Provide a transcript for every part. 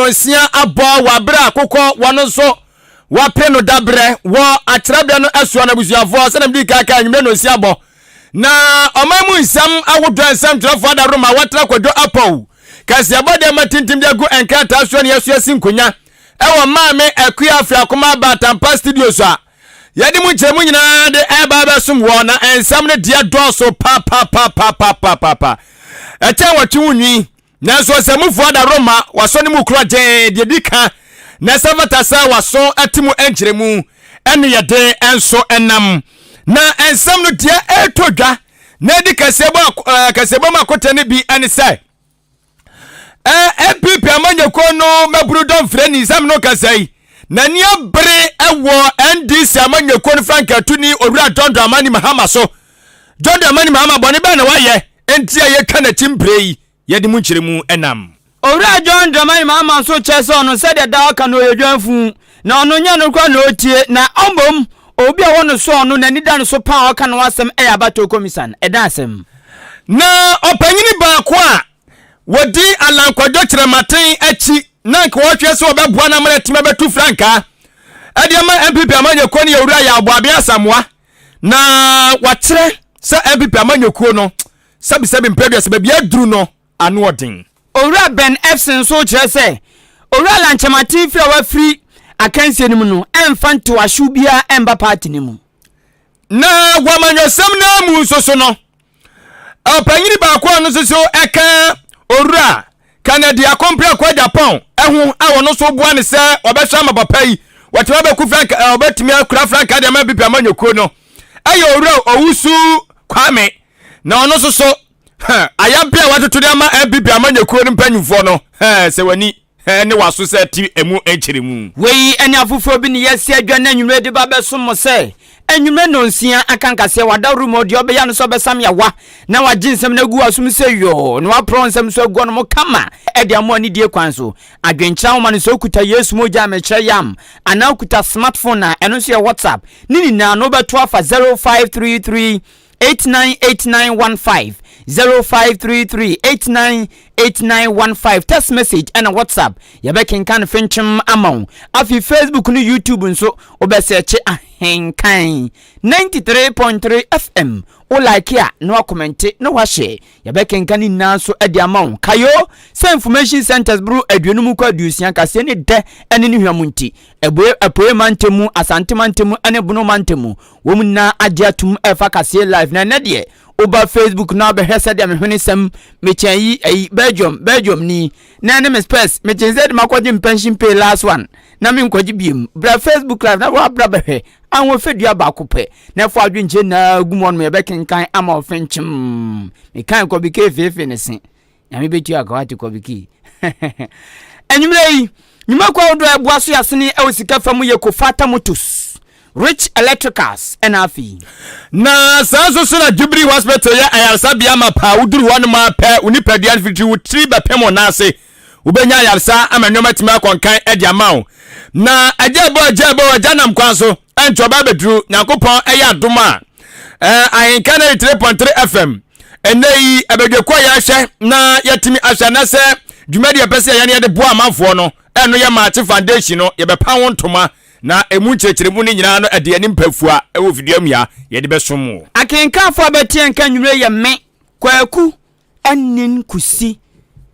Nonsia abɔ wɔ abere a akokɔ wɔn nso wɔapere no dabrɛ wɔ akyerɛbea no ɛsoɔ no. Abusuafoɔ, sɛdeɛ mede kaka, anwummerɛ nonsia abɔ na ɔman mu nsɛm ahodoɔ, nsɛmtwerɛfoɔ adaro ma wɔatena Kwadwo Apɔw kɛseɛbɔ deɛ ma tintim de agu nkrataa soɔ ne yɛso asi nkonya ɛwɔ Maame Akua Afiakoma Batampa Studios a yɛde mu nkyerɛmu nyinaa de ɛba bɛsom wɔ. Na nsɛm no deɛ dɔɔso papapapapapapa, ɛkyɛn wɔtwe wo nwi, nanso ɔsɛmufoɔ adaro ma wasɔ ne mu korɔ gyee deɛ di ka na ɛsɛ fata sɛ waso ɛte mu nkyerɛmu ɛne yɛde nso ɛnam. Na nsɛm no deɛ ɛretɔ dwa na ɛdi kɛseɛbɔ mu akotɛ no bi ɛne sɛ NPP amanyɔkuo no mɛburu dɔmfrɛni sɛm no kasa yi n'ani abere ɛwɔ NDC amanyɔkuo no frankatuni Owura John Dramani Mahama so. John Dramani Mahama, bɔne bɛn na wayɛ nti a yɛtwa n'akyi mpire yi? Yɛde mu nkyerɛmu ɛnam. Owura John Dramani Mahama nso kyerɛ sɛ ɔno, sɛdeɛ daa ɔka no, ɔyɛ dwanfu na ɔno nyɛ no kora na ɔtie, na ɔmmom obi a ɔwɔ no so, ɔno n'ani da no so paa a ɔka no asɛm ɛyɛ abatoɔ komisan ɛda asɛm. Na ɔpanyini baako a wɔdi Alan Kwadwo Kyerɛmaten akyi na nka wɔhwɛ sɛ wɔbɛboa no amana atumi abɛtu frankaa ɛde ama NPP amanyɔkuo no yɛ Owura Yaw Boaben Asamoa, na wakyerɛ sɛ NPP amanyɔkuo no, sɛbisɛbi mprɛduasa, baabi aduru no ano ɔden. Owura Ben Epson nso kyerɛ sɛ Owura Alan Kyerɛmaten firi a wafiri akansie no mu no ɛmfa ntewahyew biara ɛmba party no mu. Na wɔamanyɔsɛm no mu nso so no, ɔpanyini baako a no nso so ɛka Owura Kennedy Akompreko Agyapong ɛho a wɔno nso boa ne sɛ ɔbɛhwɛ ama papa yi wɔtumi abɛku franka, ɔbɛtumi akura franka de ama NPP amanyɔkuo no, ɛyɛ Owura Owusu Kwame, na ɔno nso so ayampe a watoto de ama NPP amanyɔkuo no mpanyinfoɔ no, sɛ w'ani ne waso sɛ ti emu nkyerɛ. Wei ne afoforɔ bi ne yɛsi adwa no anwummerɛ de ba bɛsom mo sɛ anwummerɛ nonsia aka nkaseɛ wadaworo mu. Deɛ ɔbɛyɛ no sɛ ɔbɛsam yawa na wagye nsɛm no agu asom sɛ yɔɔ na waporɔ nsɛm so agu ɔnom kama ɛde amoa ne die kwan so. Adwenkyerɛ ahoma no, sɛ wokuta Yesu mogya a mekyerɛ yam anaa wokuta smartphone a, ɛno nso yɛ WhatsApp ne nyinaa no wobɛto afa 0533 898915, 0533 898915, text message ɛna WhatsApp, yɛbɛkenkan no fenkyem ama wo. Afei Facebook ne YouTube nso, wobɛsɛkye Ahenkan 93.3 FM, wo like a na wakɔmmɛnte na wahyɛ, yɛbɛkenkan ne nyinaa nso de ama wo. Kayo sɛ information centers boro 50 kɔ 60 kaseɛ ne dɛ ɛne ne hwam nti ɛbue Apuei mantam, Asante mantam ne Bono mantam, wɔn nyinaa agye atum ɛfa kaseɛ live. Na ɛnɛ deɛ, woba Facebook na wobɛhwɛ sɛdeɛ me hwene sɛm mekyɛn yi ayi Belgium ni na ɛne me spurs mekyɛn sɛ de makɔgye pension pay last one na menkɔgye biem. Bra Facebook live na woabra bɛhwɛ ahoɔfɛdua baako pɛ na ɛfɔ adwenkyerɛ nyinaa gu mu ɔnom, yɛbɛkenkan ama ɔfenkyem. Mekan kɔbi feefe ne se Nyame bɛtua ka wate. Kɔbi anwummerɛ yi, nnwumakuo ahodoɔ a ɛboa so yɛasene ɛwɔ sika fa mu yɛ Kofata Motors, Rich Electricals, ɛna afei Na saa nso so na Jubilee Hospital yɛ ayaresabea ma paa. Woduru hɔ nom a pɛ wo nipadua no fitiri wo tiri bɛpem wo nan ase, wobɛnya ayaresa ama nneɛma atumi akɔnkan de ama wo. Na agya ɛbɔ, agya ɛbɔ, agya nam kwan so ɛnti ɔba abɛduru. Nyankopɔn ɛyɛ adom a, Ahenka 93.3 FM ɛnɛ yi ɛbɛdwako a yɛahwɛ na yɛatumi ahwɛ anasɛ dwumadi a ɛpɛ sɛ yɛne yɛde boa amanfoɔ no, ɛno yɛ Maakye Foundation no. Yɛbɛpa wo ntoma na ɛmu nkyerɛkyerɛmu no nyinaa no ɛde anim pafua ɛwɔ fidua mu a yɛde bɛsom wo. Akenkanfoɔ a bɛteɛ nka nnwumire yɛ me, Kwaku Anin Kusi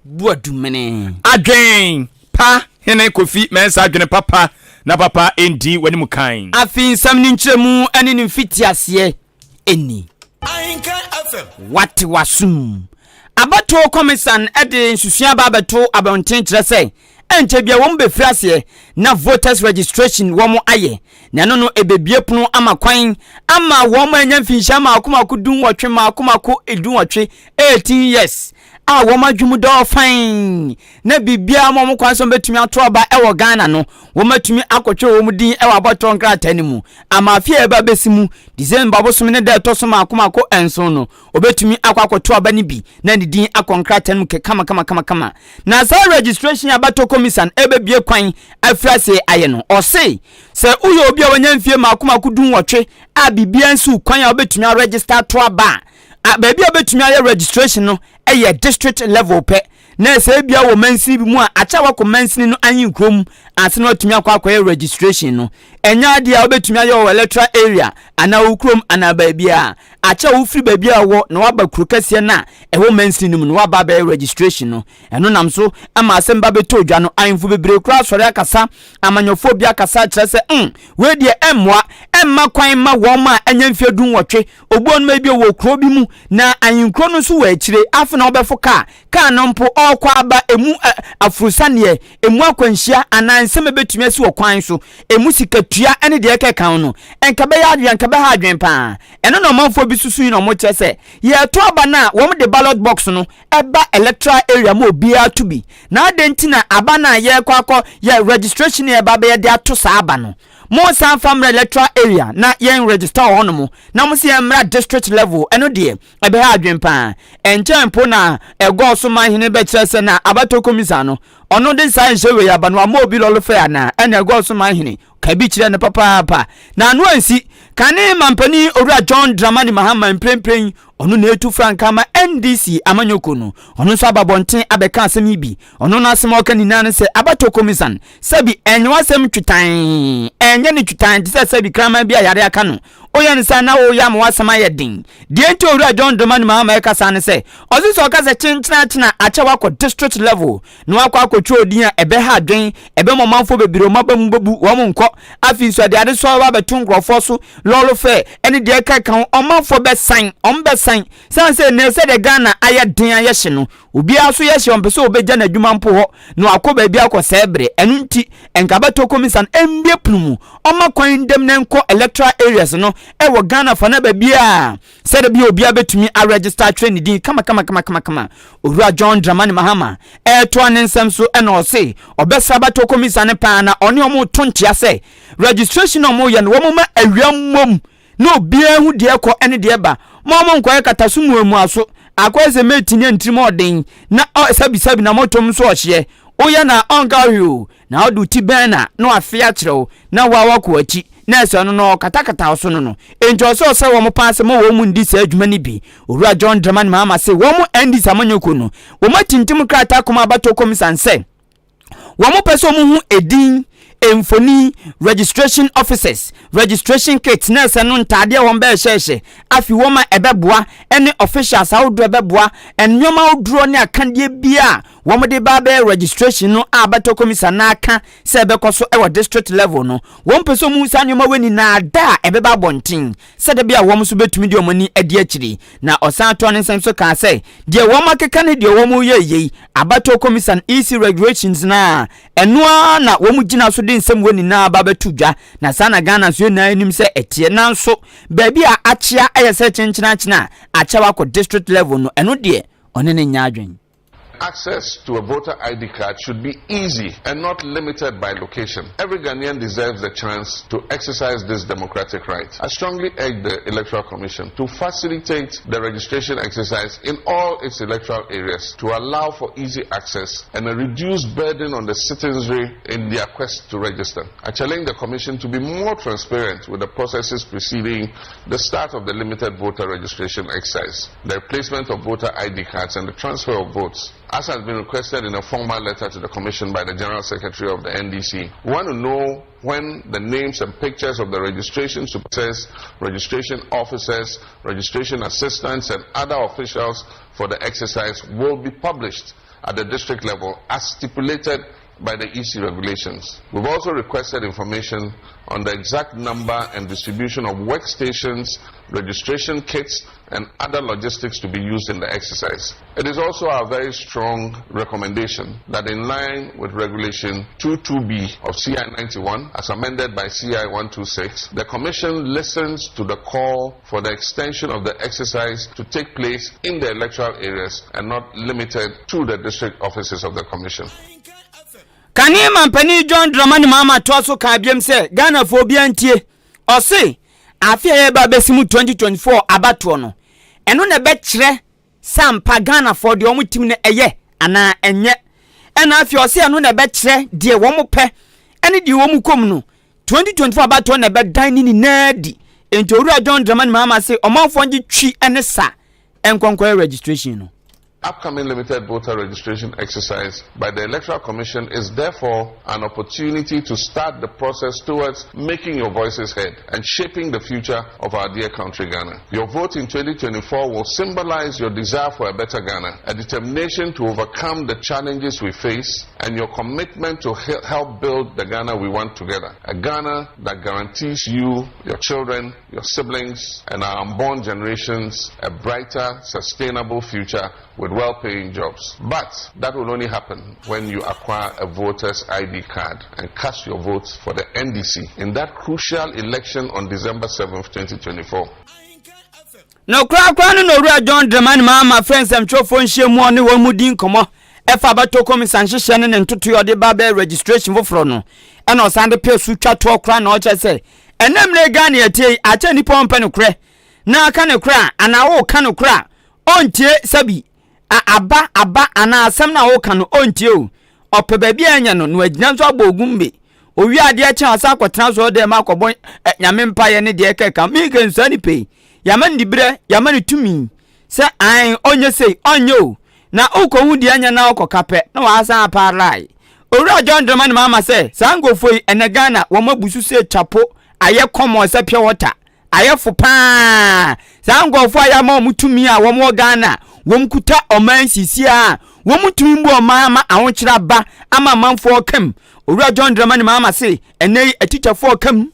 Boadumene. Adwen Pa Hene Kofi Mɛnsa, adwene papa na papa ɛndi w'anim kan. Afei nsɛm no nkyerɛmu ne ne mfitiaseɛ ɛni. Wate w'asom. Abatoɔ kɔmisan de nsusua aba abɛto abɔnten kyerɛ sɛ ɛnkyɛ bia wɔn bɛfiri aseɛ na voters registration wɔn ayɛ, na ɛno no ɛbɛbie pono ama kwan ama wɔn anya mfinhyia mako mako 18, mako mako 18, 18 years a wɔn adwuma dɔɔ fan na biribiara ma wɔn kwan sɛ wɔbɛtumi ato aba ɛwɔ Ghana no, wɔn atumi akɔtwerɛ wɔn din ɛwɔ abɔtɔ nkrataa no mu ama afe a ɛba bɛsi mu December bosom ne da ɛtɔ so mako mako 7 no, obɛtumi akɔ akɔto aba no bi na ne din akɔ nkrataa no mu kama kama kama kama. Na saa registration abatɔ commission ɛbɛbie kwan afiri ase ayɛ no, ɔse sɛ woyɛ obi a wanya mfie mako mako 18 a biribiara nsi kwan a wobɛtumi aregister ato aba a, baabi a wobɛtumi ayɛ registration no ɛyɛ district level pɛ. Na sɛ ebia wɔ mansini bi mu a, akyɛ a wakɔ mansini no ahenkuro mu ansa na watumi akɔ akɔyɛ registration no. Ɛnyɛ adeɛ a wobɛtumi ayɛ wɔ electoral area anaa wo kurom anaa baabiara. Akyɛ a wofiri baabi a wɔ na waba kuro kɛseɛ no a ɛwɔ mansini no mu no waba abɛyɛ registration no. Ɛno nam so ama asɛm ba bɛtɔ dwa no, ahemfo bebree koraa asɔre akasa, amanyɔfoɔ bi akasa akyerɛ sɛ, mm, wei deɛ ɛmmoa, ɛmma kwan mma wɔn a anya mfeɛ dunwɔtwe. Obi wɔ nom ebi wɔ kuro bi mu na ahenkuro no nso wɔ akyire, afei na wɔbɛfo kaa, kaa no mpo ɔrekɔ aba emu afurusaneɛ, emu akwanhyia anaa nsɛm a ɛbɛtumi asi wɔ kwan so, emu sikatua ne deɛ ɛkeka ho no, nka bɛyɛ adwene, nka bɛha adwene paa. Ɛno na ɔmanfoɔ bi susu yi na wɔkyerɛ sɛ yɛreto aba no a wɔde ballot box no ɛba electoral area ma obiara to bi. Na adɛn nti na aba no a yɛrekɔ akɔ yɛ registration a yɛba bɛyɛ de ato saa aba no, monsan mfa mmra electoral area na yɛn register wɔ hɔnom na mo sɛ yɛmmra district level, ɛno deɛ ɛbɛha adwene paa. Ɛnkyɛn mpo na ɛgɔɔ so man hene bɛkyerɛ sɛ na abatoɔ komisa no ɔno de saa nhyɛ wei aba no wama obi lɔre fɛ anaa, ɛna ɛgɔɔ so man hene ka bi kyerɛ no papaapa na ano ansi. Kane mampanin Owura John Dramani Mahama mprempren ɔno na etu frankaa ma NDC amanyɔkuo no, ɔno nso aba abɔnten abɛka asɛm yi bi. Ɔno n'asɛm a ɔka nyinaa ne sɛ abatoɔ komisan sɛbi ɛnyɛ w'asɛm twutann, ɛnyɛ ne twutann te sɛ sɛbi kraman bi a yare aka no. Woyɛ no saa na woreyɛ ama w'asɛm ayɛ den. Deɛ nti Owura John Dramani Mahama ɛka saa ne sɛ, ɔse sɛ ɔka sɛ kyenkyenakyena akyɛ wakɔ district level na wakɔ akɔtwerɛ odin a ɛbɛha adwen, ɛbɛma ɔmanfoɔ bebree wɔn aba mu bɛbu, wɔn nkɔ. Afei nso ɛde adesoa bɛba abɛto nkurɔfoɔ so, lɔɔre fare ne deɛ ɛkeka ho, ɔmanfoɔ bɛsan, wɔn bɛsan. Sane sɛ nnɛ sɛdeɛ Ghana ayɛ den ayɛ hye no, Obiara nso yɛ hye, ɔmpɛ sɛ ɔbɛgya n'adwuma mpo hɔ na wakɔ baabi akɔsɛe bere. Ɛno nti, nka abatoɔ kɔmisa no mmue pono mu, ɔmma kwan ndam na ɛnkɔ electoral areas no wɔ Ghana fa no baabiara sɛdeɛ ɛbɛyɛ obiara bɛtumi aregister atwerɛ ne din kamakamakamakama. Owura John Dramani Mahama ɛretoa ne nsɛm so na ɔse ɔbɛsrɛ abatoɔ kɔmisa no paa na ɔne wɔn reto nkyea sɛ registration a wɔreyɛ no wɔmma awia mmom na obiara hu deɛ ɛkɔ ne deɛ ɛba. Mo a monkɔyɛ kataso muamuaso, akɔyɛ sɛ mate ne ntirim ɔden, na ɔ sɛbisɛbi na motom nso ɔhyeɛ. Woyɛ no a ɔnka hwee o, na wode wo ti bɛn no a na wafe akyerɛ wo, na woa woakɔ w'akyi, na ɛsɛ ɔno no ɔkatakata wo so no no. Enti ɔsɛ ɔsrɛ wɔn paa sɛ mo wɔn nndi saa adwuma no bi. Owura John Dramani Mahama se wɔn NDC amanyɔkuo no, wɔn atintim krataa kɔma abatoɔ kɔmisan sɛ, Wɔpɛ sɛ wɔhu edin, mfoni, registration officers, registration kit, nurse no ntaadeɛ a wɔbɛhyɛhyɛ, afei wɔn a ɛbɛboa ne officials ahodoɔ ɛbɛboa, nneɛma ahodoɔ ne akadeɛ bi a wɔde ba abɛyɛ registration no a bɛtɔ kɔmisa no aka sɛ ɛbɛkɔ so wɔ district level no. Wɔpɛ sɛ wɔhu saa nneɛma wei nyinaa da a ɛbɛba abɔnten sɛdeɛ ɛbɛyɛ a wɔn nso bɛtumi de wɔn ani adi akyiri. Na ɔsan toa ne nsɛm so kaa sɛ, Deɛ wɔakeka ne deɛ wɔreyɛ yei, abatoɔ kɔmisan, EC regulations no a, ɛno ara na wɔgyina so de nsɛm wei nyinaa ba bɛto dwa. Na saa na Ghana nso yɛn nyinaa nim sɛ ɛteɛ. Nanso baabi a akyea yɛ sɛ kyenkyenakyena a akyɛ wakɔ district level no, ɛno deɛ ɔne no nyɛ adwene. Access to a voter ID card should be easy and not limited by location. Every Ghanaian deserves the chance to exercise this democratic right. I strongly urge the Electoral Commission to facilitate the registration exercise in all its electoral areas to allow for easy access and a reduced burden on the citizenry in their quest to register. I challenge the Commission to be more transparent with the processes preceding the start of the limited voter registration exercise, the replacement of voter ID cards and the transfer of votes. As has been requested in a formal letter to the Commission by the General Secretary of the NDC, we want to know when the names and pictures of the registration supervisors, registration officers, registration assistants and other officials for the exercise will be published at the district level as stipulated by the EC regulations. We've also requested information on the exact number and distribution of workstations, registration kits, and other logistics to be used in the exercise. It is also our very strong recommendation that in line with Regulation 22B of CI 91, as amended by CI 126, the Commission listens to the call for the extension of the exercise to take place in the electoral areas and not limited to the district offices of the Commission. Kane mampanin John Dramani Mahama toa so kaa biom sɛ Ghanafoɔ obiara ntie. Ɔse afe a yɛreba abɛsi mu 2024 abatoɔ no, ɛno na ɛbɛkyerɛ sɛ ampa Ghanafoɔ deɛ wɔn tim no ɛyɛ anaa ɛnyɛ. Ɛna afei ɔse ɛno na ɛbɛkyerɛ deɛ wɔn pɛ ɛne deɛ wɔn kɔm no. 2024 abatoɔ na ɛbɛdan ne nyinaa di. Enti Owura John Dramani Mahama se ɔmanfoɔ ngye twi ne sa nkɔnkɔyɛ registration no. Upcoming limited voter registration exercise by the Electoral Commission is therefore an opportunity to start the process towards making your voices heard and shaping the future of our dear country, Ghana. Your vote in 2024 will symbolize your desire for a better Ghana, a determination to overcome the challenges we face, and your commitment to help build the Ghana we want together. A Ghana that guarantees you, your children, your siblings, and our unborn generations a brighter, sustainable future with well-paying jobs. But that will only happen when you acquire a voter's ID card and cast your vote for the NDC in that crucial election on December 7th, 2024. Na korakora no na Owura John Dramani Mahama frɛ nsɛmtwerɛfoɔ nhyiamu a ɔne wɔn mu di nkɔmmɔ ɛfa abatoɔ kɔmisa nhyehyɛ ne ne ntotoeɛ ɔde ba bɛyɛ registration foforɔ no ɛna ɔsan de pɛ so twa toɔ koraa na ɔkyerɛ sɛ ɛnɛ mmerɛ Ghana yɛtie yi akyɛ nnipa ɔmpɛ nokorɛ na aka nokorɛ a anaa woka nokorɛ a ɔntie sɛbi a aba aba anaa asɛm no a woka no ɔntie o ɔpɛ baabi a ɛnyɛ no na wagyina nso abɔ ogumbe owie adeɛ kye a ɔsan akɔtena so ɔdɛm akɔbɔ nyame mpaeɛ ne deɛ ɛkɛka meka nsua nipa yi yɛama no diberɛ yɛama no tumi sɛ an ɔnyɛ sei ɔnyɛ o na wokɔhu deɛ ɛnyɛ na wokɔka pɛ na waasan apaarae owura John Dramani Mahama sɛ saa nkurɔfoɔ yi ɛnɛ Ghana wɔn abu so sɛ twapo ayɛ kɔmɔ sɛ pure water ayɛ fo paa saa nkurɔfoɔ a yɛama wɔn tumi a wɔn wɔ Ghana wɔn kuta ɔman sisi a wɔn tumi bu ɔman ama ahokyerɛ aba ama amanfoɔ kam owura John Dramani Mahama se ɛnɛ yi atikyafoɔ kam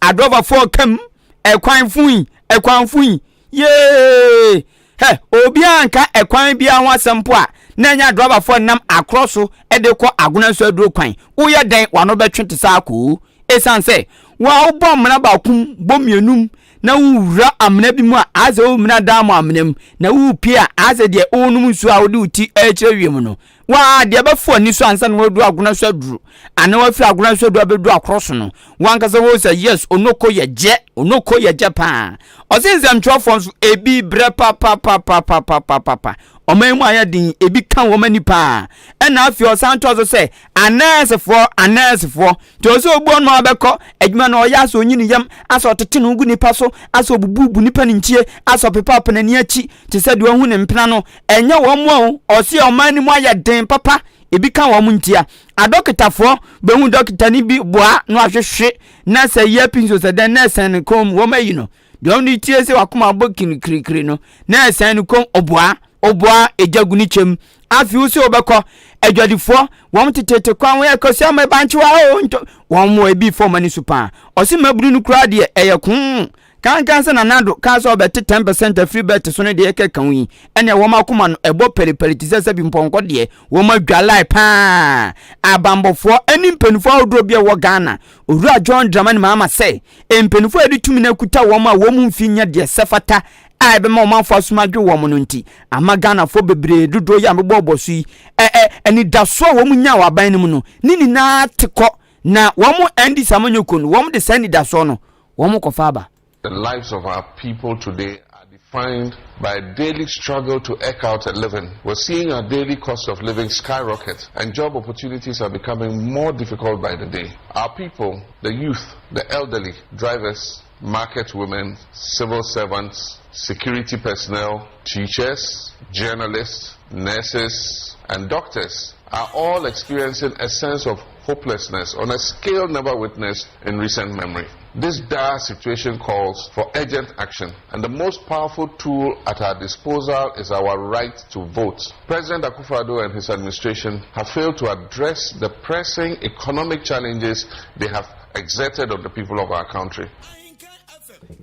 adrɔvafoɔ kam ɛkwan fui ɛkwan fui yee hɛ obiara nka ɛkwan biara ho asɛm po a na ɛnyɛ adrɔvafoɔ nam akorɔ so de kɔ agona nso aduro kwan woyɛ dɛn wano bɛtwe te sɛ akoo ɛsiane sɛ wa wobɔ amena baako mu bɔ mmienu mu na wowura amena bi mu a asɛ womena dan mu amena mu na wopie a asɛ deɛ wonom nsuo a wode wo ti ɛkyerɛ wiem no waa deɛ bɛfo ani so ansa na wadu agona so aduro anaa wafiri agona so aduro abɛdu akorɔ so no wankasa wo sɛ yes onoko yɛ gyɛ onoko yɛ gyɛ paa ɔse nsɛmtwerɛfoɔ nso ebi brɛ papapapapapapapa ɔman mu ayɛ den ebi ka wɔn ani paa ɛna afei ɔsan toa so sɛ anɛɛsefoɔ anɛɛsefoɔ nti ɔsɛ obu ɔno abɛkɔ adwuma no ɔyɛ asɛ onyi ne yam asɛ ɔtete ne ho gu nipa so asɛ obububu nipa ne nkyie asɛ ɔpepa ɔpɛ n'ani akyi te sɛ deɛ ɔhu ne mpena no ɛnyɛ wɔn mu o ɔse ɔman no mu ayɛ den papa ebi ka wɔn ntia adɔkitafoɔ bɛhu dɔkita no bi boa no ahwehwe na sɛ yɛ pii nso sɛ dɛn na ɛsɛn ne kɔn mu wɔn ayi no deɛ ɔno tie sɛ wakoma abɔ kirikirikiri no na ɛsɛn ne kɔn ɔboa ɔboa egya gu ne kyɛm afei wo sɛ wobɛkɔ adwadifoɔ wɔn tetete kwan wɔn ɛkɔsi ama ɛbankyewa o ntɔ wɔn mo ebi fɔm ani so paa ɔsi mmabunu no koraa deɛ ɛyɛ koo kankan sɛ Nana Addo kaa sɛ ɔbɛte 10 percent afiri bɛte so no deɛ ɛkɛka ho yi ɛnna wɔn akoma no ɛbɔ pɛripɛri te sɛ sɛbi mpɔnkɔ deɛ wɔn adwalae paa abanbɔfoɔ ɛne mpanimfoɔ ahodoɔ bi a ɛwɔ Ghana Owura John Dramani Mahama sɛ mpanimfoɔ a yɛde tumi no akuta wɔn a wɔn mfi nyɛ deɛ sɛ fata a ɛbɛma ɔmanfoɔ asom adwo wɔn no nti ama Ghanafoɔ bebree dodoɔ yi a mebɔɔbɔ so yi ɛ ɛ anidasoɔ a wɔn nya wɔ aban no mu no ne nyinaa te kɔ na wɔn NDC amanyɔkuo no wɔn de saa anidasoɔ no wɔn kɔfa aba. The lives of our people today are defined by a daily struggle to eke out a living. We're seeing our daily cost of living skyrocket, and job opportunities are becoming more difficult by the day. Our people, the youth, the elderly, drivers, market women, civil servants, security personnel, teachers, journalists, nurses, and doctors are all experiencing a sense of hopelessness on a scale never witnessed in recent memory. This dire situation calls for urgent action, and the most powerful tool at our disposal is our right to vote. President Akufo-Addo and his administration have failed to address the pressing economic challenges they have exerted on the people of our country.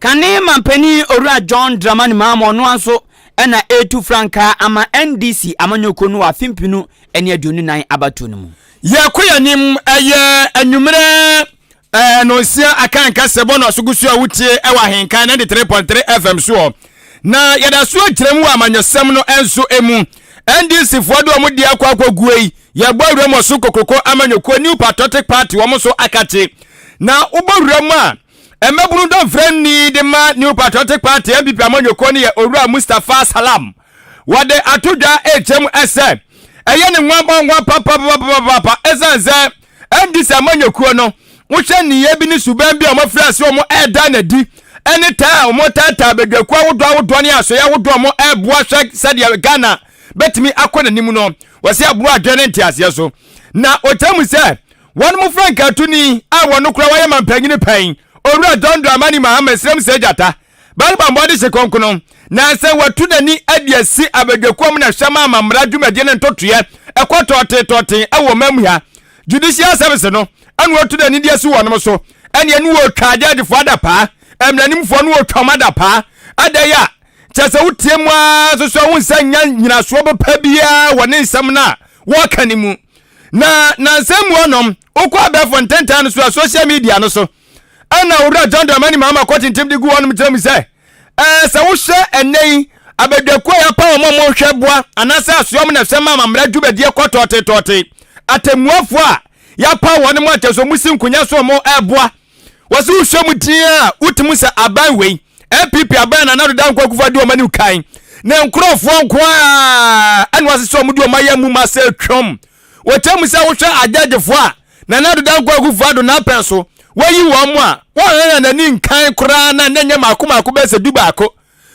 Kane mampanin Owura John Dramani Mahama ɔno nso ɛna ɛretu frankaa ama NDC amanyɔkuo no wɔ afe 2024 abatoɔ no mu. Yɛkɔ yɛn anim ɛyɛ anwummerɛ ɛɛ nonsia akanka sɛbɔ na ɔso gu so a wotie ɛwɔ Ahenkan 93.3 FM soɔ na yɛda so agyina mu wɔ amanyɔsɛm no nso emu. NDC foɔ de wɔn di akɔ akɔguo yi yɛbɔ awura mu ɔso kokroko amanyɔkuo New Patriotic Party wɔn nso akakye na wobɔ wura mu a mmabunu dɔmfrɛni de ma New Patriotic Party NPP amanyɔkuo no yɛ Owura Mustapha Salam. Wɔde ato dwa ɛkyɛm ɛsɛ ɛyɛ ne nwanwanwa papapapapa ɛsiane sɛ NDC amanyɔkuo no wohwɛ nneyɛɛ bi ne suban bi a wɔafiri ase wɔn ɛreda n'adi ɛne taa a wɔn taataa badwakuo ahodoɔ ahodoɔ ne asɔeɛ ahodoɔ wɔn ɛreboa hwɛ sɛdeɛ Ghana bɛtumi akɔ n'anim no, wɔsɛ aboa adwene ne nteaseɛ so. Na ɔkyerɛ mu sɛ wɔn mo frankaatuni a wɔn kora wɔyɛ mampanyini pɛn, Owura John Dramani Mahama Srem sɛ gyata, Balbambɔ de hye konkono, na sɛ watu n'ani de asi abadwakuo mu na hwɛ ma amammara dwumadie ne ntotoeɛ ɛkɔ tɔɔtee tɔɔtee ɛwɔ ɔman mu ha. Judicial Service no ɛna watu n'ani de asi wɔnom so, ɛne ɛne wɔtwa agyɛgyefoɔ adapaa, mmaranimfoɔ no wɔtwa wɔn adapaa, adɛn a kyerɛ sɛ wotie mu ara nso so wohu sɛ nya nyinasoɔ papa biara wɔ ne nsɛm no a wɔka no mu. Na nansa mu ɔnom wokɔ abɛɛfo ntentan no so a social media no so ɛna owura John Dramani Mahama kɔ tintim de gu hɔnom kyerɛ mu sɛ ɛɛ sɛ wohwɛ ɛnɛ yi abadwakuo a yɛapa wɔn a wɔhwɛ boa anaasɛ asoa mu na ɛhwɛ ma amammerɛ dwumadie kɔ tɔɔte tɔɔte atemmuafoɔ a yɛapa wɔn mu akyɛ so wɔn si nkonya so wɔn ɛboa wɔsi wohwɛ mu din a wotumi sɛ aban wei NPP aban na Nana Addo Dankwa Akufo-Addo wɔn anim kan ne nkurɔfoɔ nko a ɛna wɔasesɛ wɔn de wɔn ayɛ mu ma sɛ twam. Wɔkyɛ mu sɛ wohwɛ agyɛgyefoɔ a Nana Addo Dankwa Akufo-Addo n'apɛn so wɔayi wɔn mu a wɔnhwɛ n'ani nkan koraa na na nyɛ mako mako bɛyɛ sɛ du baako.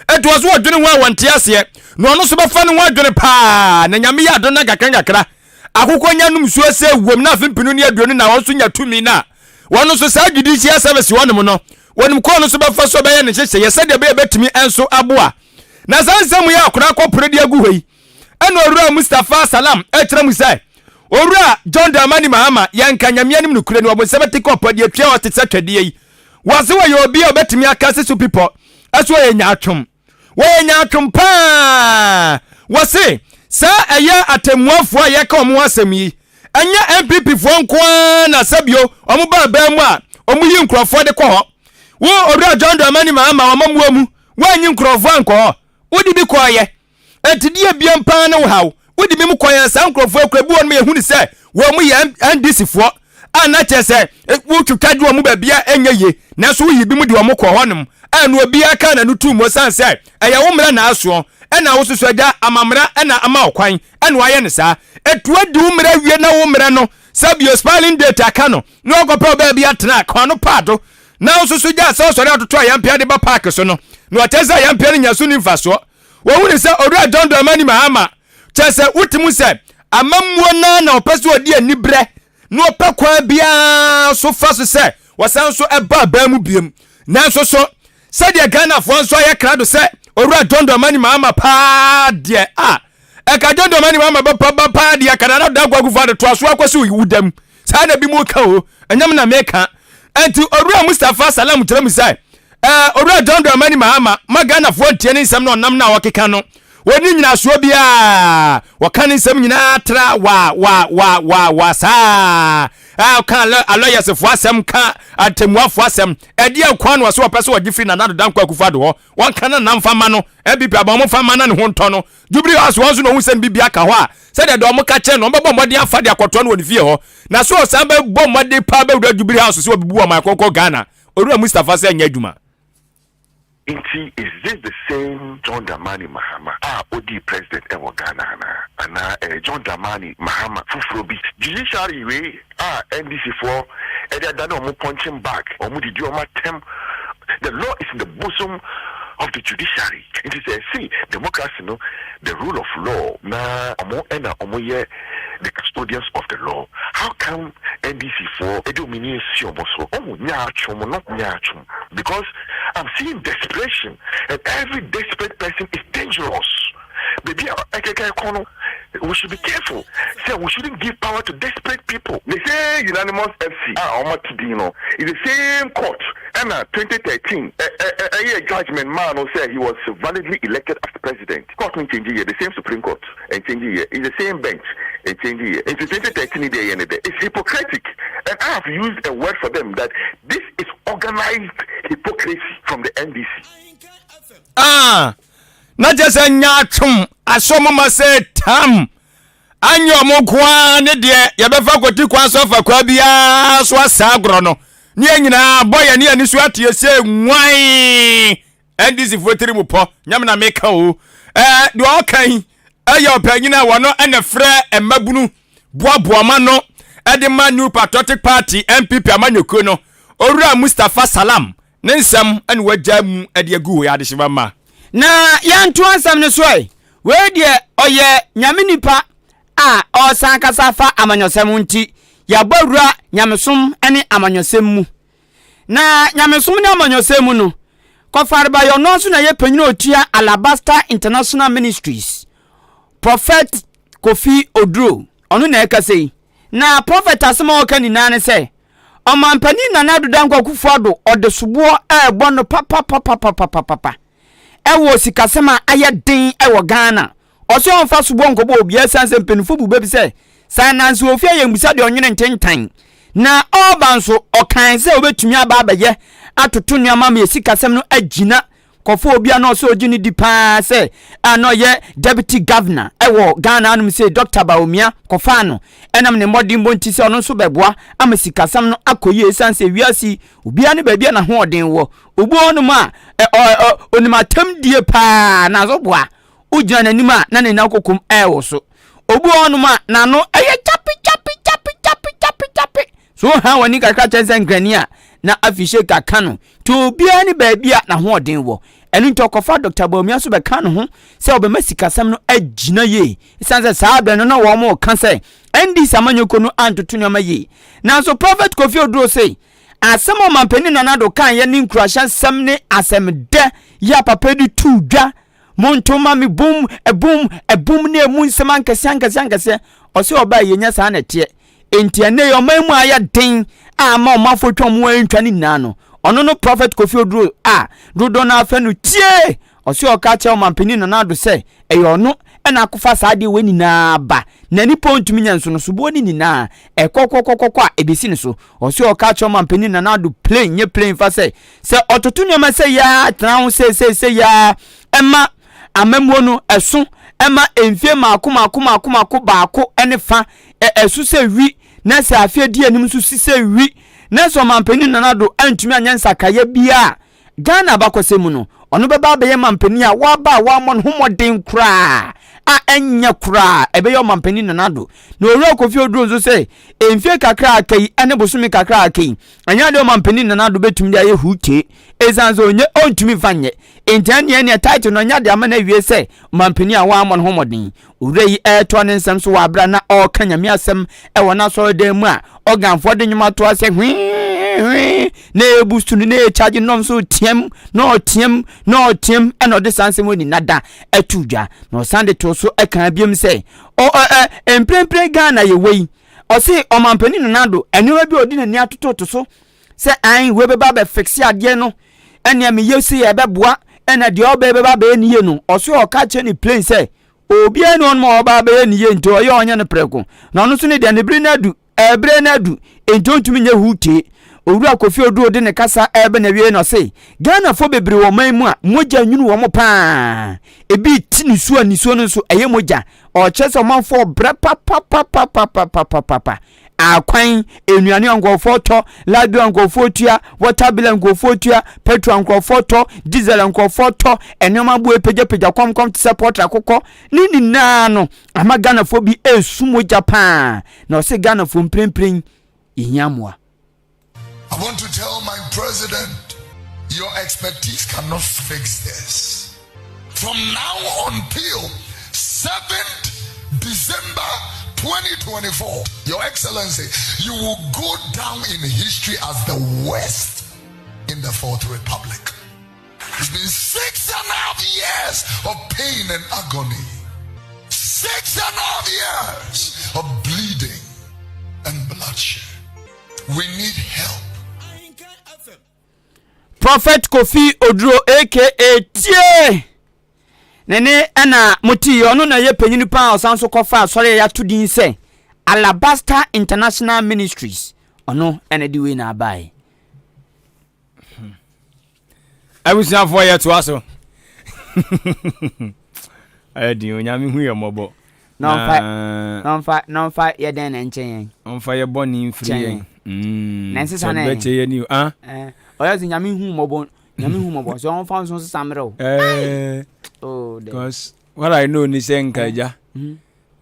Enti wɔ so wɔdwene ho a wɔnte aseɛ na ɔno nso bɛfa ne ho adwene paa na Nyame yɛ adom na nkakra nkakra akokɔ nya nom nsuo sɛ wom na afe mpenu ne aduonu na wɔn nso nya tumi na wɔn nso saa judicial service wɔnom no wɔnim kɔɔ no nso bɛfa so bɛyɛ ne nhyehyɛeɛ sɛdeɛ ɛbɛyɛ bɛtumi nso aboa na saa nsɛm yi akora akɔpere de agu hɔ yi ɛna owura Mustapha Salam ɛkyerɛ mu sɛ owura John Dramani Mahama yɛnka Nyame anim nokorɛ ni ɔbonsam ati kɔ pɔ deɛ tua ɔte sɛ twɛdeɛ yi wɔse wɔyɛ obi a ɔbɛtumi aka se so pipɔ ɛso ɔyɛ nyaatwom Wɔyɛ nyaatwom paa. Wɔse saa ɛyɛ atɛmmuafoɔ a yɛka wɔn ho asɛm yi, ɛnyɛ NPP foɔ nko ara na sɛbio wɔn ba abaa mu a wɔn yi nkurɔfoɔ de kɔ hɔ. Wo Owura John Dramani Mahama w'amammuo mu, woanyi nkurɔfoɔ ankɔ hɔ. Wode bi kɔeɛ. Enti deɛ biam paa ne wo haw. Wode bi mu kɔeɛ a saa nkurɔfoɔ akura bi wɔnom yɛhu ne sɛ wɔn yɛ NDC foɔ a na kyerɛ sɛ wotwitwa gye wɔn baabi a ɛnyɛ yie nanso woyi bi mu de wɔn kɔ hɔnom a na obiara kaa n'ano tum osiane sɛ ɛyɛ wo mmara na asoɔ ɛna wo soso agya amammara ɛna ama wo kwan ɛna wayɛ no saa ɛtu adi wo mmara wie na wo mmara no sɛ bio expiring date aka no na wakɔpɛ wo baabi atena kwan no paado na wo soso gya sɛ ɔsɔre atoto ayampea de ba paake so no na ɔkyɛ sɛ ayampea no nya so ni mfasoɔ Wɔhunu sɛ Owura John Dramani Mahama, kyerɛ sɛ wote mu sɛ amammuo no ara na ɔpɛ sɛ ɔde aniberɛ na ɔpɛ kwan biara so fa so sɛ wɔsan nso ɛba aban mu biom. Nanso so sɛdeɛ Ghanafoɔ nso ayɛ krado sɛ Owura John Dramani Mahama paa deɛ a, ɛka John Dramani Mahama bɛpa ba paa deɛ ka Nana Dankwa Akufo-Addo toa so akɔsi wudam. Saa na bi mu ka o, ɛnyɛ me na meka. Ɛnti Owura Mustapha Salam kyerɛ mu sɛ Eh, Owura John Dramani Mahama ma Ghanafoɔ ntie ne nsɛm na ɔnam no a ɔkeka no. Wɔnni nyinasoɔ biara. Wɔka ne nsɛm nyinaa tra wa wa wa wa wa saa. Ah, ɔka alɔyɛsefoɔ asɛm, ka atemmuafoɔ asɛm. Ɛdeɛ nkoa na ɔsɛ ɔpɛ sɛ ɔgye firi Nana Addo Dankwa Akufo-Addo hɔ. Wɔnka na nam fa ma no. NPP aba wɔn fa ma na ne ho ntɔ no. Jubilee House wɔn nso na ɔhu sɛ ne biribi aka hɔ a, sɛdeɛ deɛ wɔn ka kyerɛ no, wɔbɛbɔ mmɔden afa de akɔtoa no wɔ ne fie hɔ. Na so ɔsan bɛbɔ mmɔden paa bɛwura Jubilee House sɛ wɔbɛbu ɔman kɔkɔ Ghana. Owura Mustapha sɛ nyɛ adwuma. Nti is this the same John Dramani Mahama a odii president wɔ Ghana anaa? Anaa ɛyɛ John Dramani Mahama foforɔ bi? Judiciary wei a NDC foɔ de adane wɔn punching bag, wɔn didi wɔn atɛm, the law is in the bosom of the judiciary. Nti sɛ yɛse democracy no the rule of law na wɔn na wɔyɛ the custodians of the law, how come NDC foɔ de wɔn ani asi wɔn so? Wɔn nyaatwom no nyaatwom because I'm seeing desperation and every desperate person is dangerous. Baabi a ɛkeka ɛkɔ no, we should be careful sɛ we shouldn't give power to desperate people. The same unanimous FC a wɔn ate din no is the same court ɛna 2013 ɛyɛɛ judgement maa no sɛ he was validly elected as president. Court no nkyɛngye yɛ, the same Supreme Court. Ɛnkyɛngye yɛ, it's the same bench, ɛnkyɛngye yɛ. Nti 2013 yi deɛ yɛ ne dɛ. It's hypocritic and I have used a word for them that this is organised hypocrisy from the NDC. Ah, na kyerɛ sɛ nyaatwom ahyɛ ɔmo ma sɛ tam anyɛ ɔmo nko ara ne deɛ yɛbɛfa kwati kwan so afa kwa biara so asa agorɔ no ne yɛn nyinaa bɔ yɛn ne yɛn ani so ateɛ sɛ nwan NDC foɔ tiri mu pɔ nyame na meka o ɛɛ deɛ ɔka yi ɛyɛ ɔpanyin a wɔn ɛna frɛ mmabunu boaboa ma no ɛde ma New Patriotic Party NPP amanyɔkuo no Owura Mustapha Salam ne nsɛm ɛna wagya mu ɛde agu hɔ yɛ adehyema ma. Na yɛnto asɛm no so ɛ. Wei deɛ ɔyɛ Nyame nipa a ɔresan kasa fa amanyɔsɛm ho nti yɛabɔ awura nyamesom ne amanyɔsɛm mu. Na nyamesom ne amanyɔsɛm mu no, Kɔfarebayɔ ɔno nso na ɛyɛ panyin a ɔtua Alabaster International Ministries, Prophet Kofi Oduro, ɔno na ɛkasa yi. Na Prophet asɛm a ɔka nyinaa ne sɛ, Ɔmanpanin Nana Addo Dankwa Akufo-Addo ɔde soboɔ ɛrebɔ no papapapapapapa ɛwɔ sikasɛm a ayɛ den ɛwɔ Ghana. Ɔse ɔmfa soboɔ nkɔbɔ obiara ɛsiane sɛ mpaninfoɔ bu bɛ bi sɛ, sɛ ananse wɔ fie a yɛmmisa deɛ ɔnwene ntentan. Na ɔreba nso ɔkae sɛ ɔbɛtumi aba abɛyɛ atoto nneɛma ama yɛ sikasɛm no agyina kɔfa obi a na ɔsɛ ɔgye no di paa sɛ a na ɔyɛ deputy governor ɛwɔ Ghana anom sei Dr. Bawumia kɔfaa no ɛnam ne mmɔdenbɔ nti sɛ ɔno nso bɛboa ama sikasɛm no akɔ yie ɛsiane sɛ wiase yi obiara ne baabi a n'ahoɔden wɔ obi wɔ hɔnom a ɔnim atɛmdie paa nanso boa wogyina n'anim a na ne nan kokom ɛrewo so obi wɔ hɔnom a n'ano ɛyɛ kyape kyape kyape kyape kyape kyape so wohan w'ani kakra kyɛn sɛ nkrani a na afi shake aka no nti obiara ne baabi a n'ahoɔden wɔ ɛno nti ɔkɔfa Dr. Bawumia nso bɛka ne ho sɛ ɔbɛma sikasɛm no agyina yie ɛsiane sɛ saa berɛ no na wɔn ka sɛ NDC amanyɔkuo no antoto nneɛma yie nanso Prophet Kofi Oduro se asɛm a ɔmampanin Nana Addo kaeɛ ne nkurahyɛ nsɛm ne asɛm dɛ yɛ a papa de tuu dwa Monto mma me bum, ɛbum, ɛbum ne emu nsɛm ankɛseɛ ankɛseɛ ankɛseɛ. Ɔsɛ ɔbaa yɛnya saa na ɛteɛ. Enti ɛnnɛ yi ɔman mu ayɛ den a ama ɔmanfoɔ twa ɔmo antwa ne nyinaa no, ɔno no Prophet Kofi Oduro a dodoɔ no ara frɛ no Tie! Ɔsɛ ɔka kyerɛ ɔmanpanin Nana Addo sɛ ɛyɛ ɔno na akɔfa saa adeɛ wei nyinaa ba na nipa ɔntumi nyɛ nso no soboɔ no nyinaa ɛkɔkɔkɔkɔkɔ a ɛbɛsi ne so. Ɔsɛ ɔka kyerɛ ɔmanpanin Nana Addo plain nyɛ plain fa sɛ Sɛ ɔtoto nneɛma sɛ yi ara tena ho seesei yi ara ma amammuo no ɛso ma mfie mmaako mmaako mmaako mmaako baako ne fa ɛso sɛ wi na sɛ afe adi anim nso si sɛ wi na sɛ ɔmanpanin Nana Addo antumi anyɛ nsakraeɛ biara Ghana abakɔsɛm mu no ɔno bɛba abɛyɛ mampanin a waba a wammɔ ne ho mmɔden koraa a ɛnyɛ koraa ɛbɛyɛ ɔmanpanin Nana Addo na Owura Kofi Oduro nso sɛ mfie kakra a aka yi ne bosome kakra a aka yi Ɛnyɛ adeɛ ɔmampanin Nana Addo bɛtumi de ayɛ hutee ɛsiane sɛ ɔnyɛ ɔntumi mfa nyɛ. Enti ɛneɛ neɛ title no ɛnyɛ de ama no awie sɛ ɔmampanin a wammɔ ne ho mmɔden. Owura yi ɛretoa ne nsɛm so wɔ aberɛ a na ɔreka Nyame asɛm ɛwɔ n'asɔredan mu a ɔganfoɔ de nnwom atoa sɛ hwee hwee na ɛrebu su no na ɛrekyagye no nso team na ɔteam na ɔteam ɛna ɔde saa nsɛm wɔ nyina da ɛto dwa na ɔsan de too so ɛkaa biom sɛ ɔ ɛ ɛ mprempren Ghana yɛwɔ yi Ɔse ɔmanpanin Nana Addo nneɛma bi a ɔde n'ani atototo so sɛ ae wei bɛba abɛfixe adeɛ no ɛnea meyɛ sei a ɛbɛboa ɛna deɛ ɔbɛyɛ bɛba abɛyɛ ne yie no ɔse ɔka kyerɛ ne plain sɛ obiara ne ɔnom a ɔba abɛyɛ ne yie nti ɔyɛ ɔnyɛ no prɛko na ɔno nso ne deɛ ne bere no adu ɛberɛ no adu nti ɔntumi nyɛ hutee Owura Kofi Oduro de ne kasa ɛreba n'awie na ɔse Ghanafoɔ bebree wɔ ɔman mu a mogya nwunu wɔn paa ebi ti nisuo a nisuo no nso ɛyɛ mogya Ɔkyerɛ sɛ ɔmanfoɔ brɛ papapapapapapapa. Akwan, nnuane a nkurɔfoɔ tɔ, light bill a nkurɔfoɔ tua, water bill a nkurɔfoɔ tua, petrol a nkurɔfoɔ tɔ, diesel a nkurɔfoɔ tɔ, nneɛma bo apagyapagya kɔmkɔm te sɛ pɔtra akokɔ ne nyinaa no ama Ghanafoɔ bi ɛresu mogya paa. Na ɔse Ghanafoɔ mprempren yɛhia mmoa. I want to tell my president, your expertise cannot fix this. From now until 7th December 2024, Your Excellency, you will go down in history as the worst in the Fourth Republic. It's been 6.5 years of pain and agony. 6.5 years of bleeding and bloodshed. We need help. Prophet Kofi Oduro aka Tie ne ne ɛna mote ɔno na ɛyɛ panyin paa ɔsan so kɔfa asɔre a yɛato din sɛ Alabaster International Ministries ɔno ɛna de wei na abae. Abusuafoɔ yɛ toa so. Ayɛ den onyame hu yɛ mmɔbɔ. Na ɔmfa na ɔmfa na ɔmfa yɛ dɛn na nkyɛn yɛn. Ɔmfa yɛ bɔne mfiri yɛn. Mm. Na nsesa na yɛn. Bɛkyɛ yɛ ni o. Ah. Eh. Ɔyɛ sɛ nyame hu mmɔbɔ nyame hu mmɔbɔ sɛ ɔmfa nso nsesa mmerɛ o. Eh. Oh, Because what I know ni sɛ nka agya. Mm-hmm.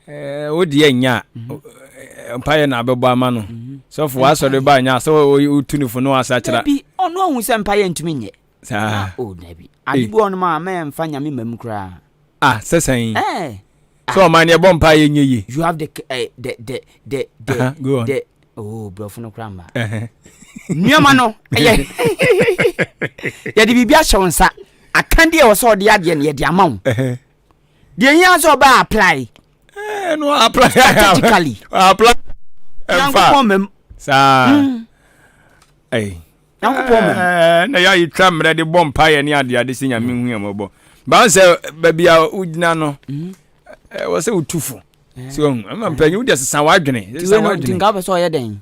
Eh, wo deɛ nya mhm. eh, mpaeɛ na abɛbɔ ama no mhm. sɔfo w'asɔre ba nya sɛ wotu no fo no asakyera dabi ɔno ahu sɛ mpaeɛ ntumi nyɛ saa o oh, dabi ade bi ɔnom a mɛmfa nyame mam koraa. Ah, sɛ sɛn? Eh. Sɛ ɔman no yɛbɔ mpaeɛ nyɛ yie. You have the eh, the the the the Uh-huh, go on. the oh brɔfo no koraa mma. Uh-huh. Nneɛma no ɛyɛ yɛde biribi ahyɛ wo nsa akadeɛ ɛwɔ sɛ ɔde adeɛ no yɛde ama wo. Uh-huh. Deɛ hia sɛ ɔbɛ apply. Eh, no apply. Strategically. Apply. Nyankopɔn mɛm. Saa. Mm. Ɛy. Nyankopɔn mɛm. Eh, na yɛ ayetwa mmerɛ de bɔ mpaeɛ ne adeade sɛ Nyame hu yɛn mmɔbɔ. Baa sɛ baabi a wogyina no, mm. eh, wɔ sɛ wotu fo. Eh. So ɔhu, ama mpanyin wode sesa w'adwene. Sesa w'adwene. Nti nka wopɛ sɛ ɔyɛ dɛn?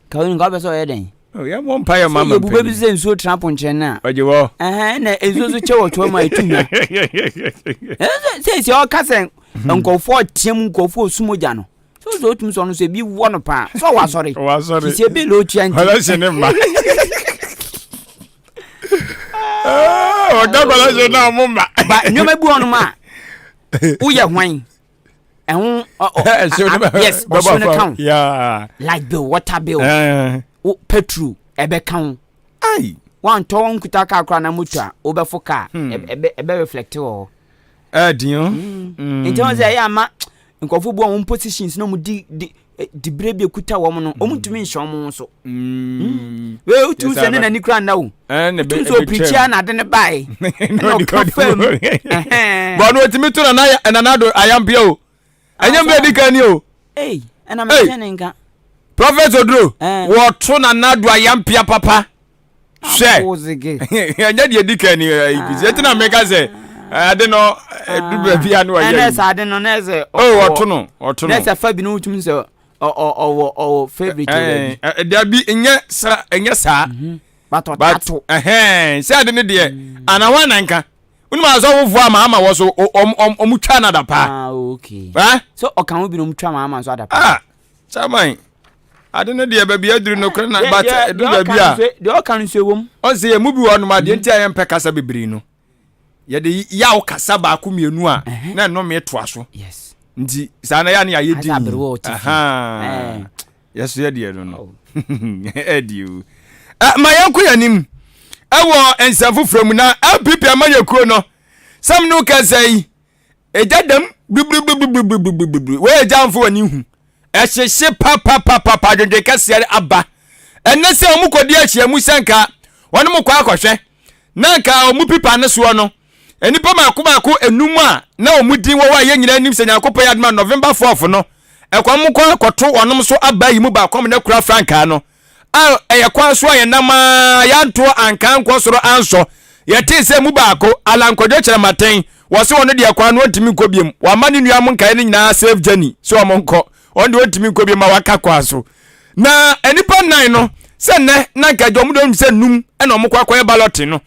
Ka nka wopɛ sɛ ɔyɛ dɛn? Oh, yɛ mɔ mpa yɛ mama mpanyin. Sɛ yɛbuba bi sɛ nsuo tena ponkyerɛ no a. Ɔgye wɔ. Ɛhɛn na nsuo nso kyɛ wɔ toa mu a ɛtu hwa. Sɛ sɛ ɔka sɛ nkurɔfoɔ team nkurɔfoɔ su mogya no. Sɛ ɔsɛ ɔtumi sɛ ɔno sɛ ebi wɔ no paa. Sɛ ɔwɔ asɔre. Ɔwɔ asɔre. Sisi ebi na ɔtua nti. Ɔlɛhyɛ ne mma. Ɔka kɔlɛhyɛ na ɔmo mma. Ba nneɛma bi wɔ nom a woyɛ hwan ɛho yes ɔhyew no ka ho light bill water bill wo petrol ɛbɛka ho wantɔ wɔn nkuta kaa koraa na moto a wobɛfo kaa hmm. ɛbɛ reflect wɔ hɔ. ɛɛdin o. Hmm. nti wɔn sɛ ɛyɛ ama nkurɔfo bu wɔn positions na wɔn di di dibere bi ekuta wɔn no wɔn ntumi nhyɛ wɔn so. Hmm. Wei wotu sɛ ne n'ani kura nna o. Wotu sɛ opirikyi a na ade ne bae. Ɛna ɔka fam. Bɔn no otumi to nana nana do ayampia o. Ɛnyɛ mbɛ di kan ni o. Ei ɛna mɛ kyɛn ne nka. Prophet Oduro wɔto nana do ayampia papa. Hwɛ ɛnyɛ deɛ di kan ni ɛyi ɛti na mɛka sɛ ade no ɛdu baabi a no ɔyɛ. Ɛna ɛsɛ ade no na ɛsɛ. O ɔto no ɔto no. Na ɛsɛ fa bi no wotumi sɛ ɔwɔ ɔwɔ favourite wɔ baabi. Dabi nyɛ sa nyɛ saa. Mhm. But ɔtato. Ɛhɛn sɛ ade no deɛ mm. ana wɔn ananka wọ́n mu asɔfofoɔ ama ama wɔ so ɔmo twa no adapa. Ah okay. So ɔka ho bi na ɔmo twa ma ama nso adapa. Ah chairman ade no deɛ baabi aduru no korɛ na but ɛduru baabi a. Deɛ ɔka no nso ɛwɔ mu. Ɔn sɛ yɛn mu bi wɔ hɔnom adeɛ nti a yɛmpɛ kasa bebree no. Yɛde yaw kasa baako mmienu a na nnome toa so. Nti saa na yɛ ne yɛayɛ din. Yɛso yɛ deɛ no no. Oh. Ɛdi o. Ma yɛnkɔ yɛn anim ɛwɔ nsɛm foforɔ mu na LPP amanyɔkuo no sɛm no kasa yi Egya dam gbigbigbigbigbigbigbigbi. Wei egya mfo w'ani hu. Ɛhyehye papapapapa adwendwen kɛseɛ aba. Ɛnɛ sɛ wɔn kɔdi ahyiamu sɛ nka wɔn mo kɔ akɔhwɛ na nka wɔn pipa no soɔ no nnipa mako mako enum a na wɔn din wɔ hɔ a yɛn nyinaa nim sɛ Nyankopɔn yɛ adom a November 4th no ɛkwan mo kɔ akɔto wɔn so aba yi mu baako a wɔn akura frankaa no a ɛyɛ kwan so a yɛnam ara yɛanto anka ankɔ soro ansɔ. Yɛtee sɛ mu baako, Allan Kwadwo Kyerematen, wɔse ɔno deɛ kwan no ɔntumi nkɔ biom. Wama ne nua mo nkaeɛ no nyinaa safe journey sɛ wɔn nkɔ. Ɔno deɛ ɔntumi nkɔ biom ma waka kwan so. Na nnipa nnan no, sɛ nnɛ na nka agya wɔn deɛ wɔnim sɛ num na wɔn kɔ akɔyɛ balloting no.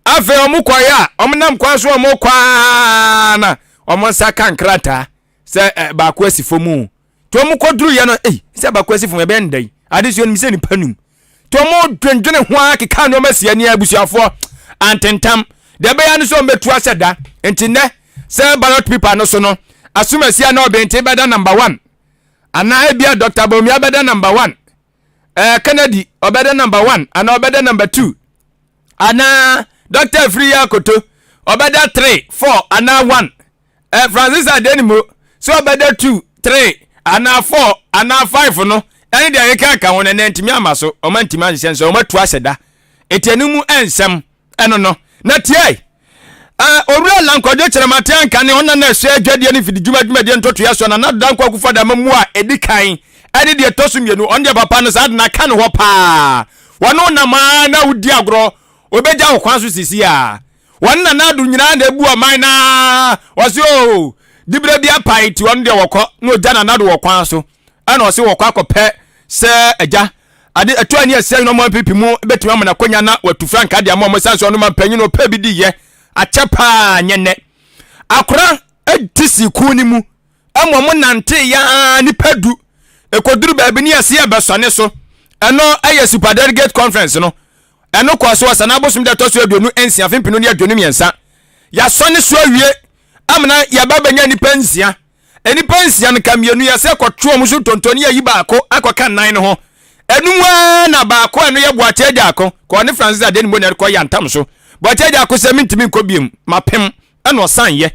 Afei wɔn kɔeɛ a, wɔn nam kwan so wɔn kɔ ara na wɔn nsa ka nkrataa sɛ eh, baako asi fam o. Nti wɔn kɔduruiɛ no, ei, sɛ baako asi fam ɛbɛyɛ nda yi. Adesua nim sɛ nipa num. Nti wɔn dwendwene ho ara keka nneɛma si ani abusuafoɔ antentam. Deɛ ɛbɛyɛ no sɛ wɔn bɛtu ahyɛ da. Nti nnɛ sɛ ballot paper no so no, asomasi anaa ɔbɛnten bɛda number one. Anaa ebia Dr. Bawumia bɛda number one. Ɛɛ eh, Kennedy ɔbɛda number one anaa ɔbɛda number two. Anaa Dr. Afriyie Akoto ɔbɛda three, four anaa one. Eh, Francis Adenimo, sɛ ɔbɛda 2, 3, anaa 4, anaa 5 no, ɛne deɛ ɛkeka ka ho no, ɛnɛ ntumi ama so, ɔma ntumi anhyehyɛ nsɛ, ɔma tu ahyɛ da. Eti ɛno mu nsɛm, ɛno no. Na tiae, eh, Owura Lankwadwo Kyerɛmate anka ne ɔna na ɛhwɛ adwadie ne mfididwuma dwumadie ntotoeɛ so, Nana Addo Dankwa Akufo-Addo amammuo a ɛdi kan ɛne deɛ ɛtɔ so mmienu, ɔno deɛ papa no saa de no aka ne hɔ paa. Wɔne wo nam ara na wodi agorɔ, ɔbɛgya wo kwan so sisi a. Wɔn nana ado nyinaa na ebu ɔman na ɔse oo diberɛ bi apae nti ɔno deɛ wɔkɔ na ɔgya nana do wɔ kwan so ɛna ɔse wɔkɔ akɔpɛ sɛ agya ade ɛtɔ ani ɛsɛ na ɔmo npp mu bɛtumi ama n'akonya na watu frankaa de ama ɔmo ɛsiane sɛ ɔno ma mpanyin ɔpɛ bi di yɛ akyɛ paa nyɛ nnɛ akora ti si kuo no mu ɛma ɔmo nante yaa nipa du ɛkɔduru baabi ne yɛse yɛbɛsɔne so ɛno ɛyɛ super delegate conference no Ɛno kɔɔ so ɔsane abosom da ɛtɔ so 26 afe 2023. Yɛasɔ ne so awie amena yɛba bɛnya nnipa nsia. Nnipa nsia no ka mmienu yɛsɛ kɔto wɔn so ntonto ne yɛyi baako akɔka nnan no ho. Ɛno mu ara na baako a ɛno yɛ Boakye Agyarko kɔɔ ne Francis Adenimo na ɛrekɔ yantam so. Boakye Agyarko sɛ mentumi nkɔ biom, mapem ɛna ɔsan yɛ.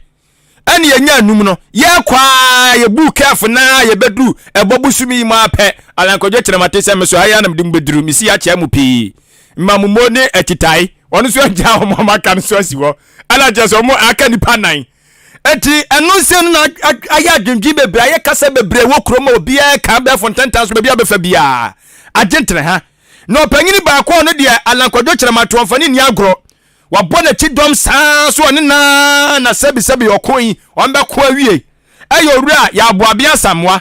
Ɛne yɛnya anum no, yɛkɔ a yɛbuu kɛɛfo na yɛbɛduru ɛbɔ bosome yi mu ara pɛ. Alan Kwadwo Kyeremate sɛ me so ha yi ara na mede mo bɛduru, mesi akyea mu pii. Mmamumo ne atitae, wɔn nso agya wɔn a wɔaka no so asi hɔ. Ɛna kyerɛ sɛ wɔn aka nnipa nnan. Enti ɛno nsɛm no na ayɛ adwendwen bebree, ayɛ kasa bebree wɔ kurom a obiara ka abɛɛfo ntentan so baabi a bɛfa biara. Agye ntene ha. Na ɔpanyini baako a ɔno deɛ Alan Kwadwo Kyeremato ɔmfa ne nni agorɔ. Wabɔ n'akyi dɔm saa so ɔne naa na sɛbisɛbi ɔko yi ɔmbɛko awie. Ɛyɛ owura Yaaboabe Asamoah,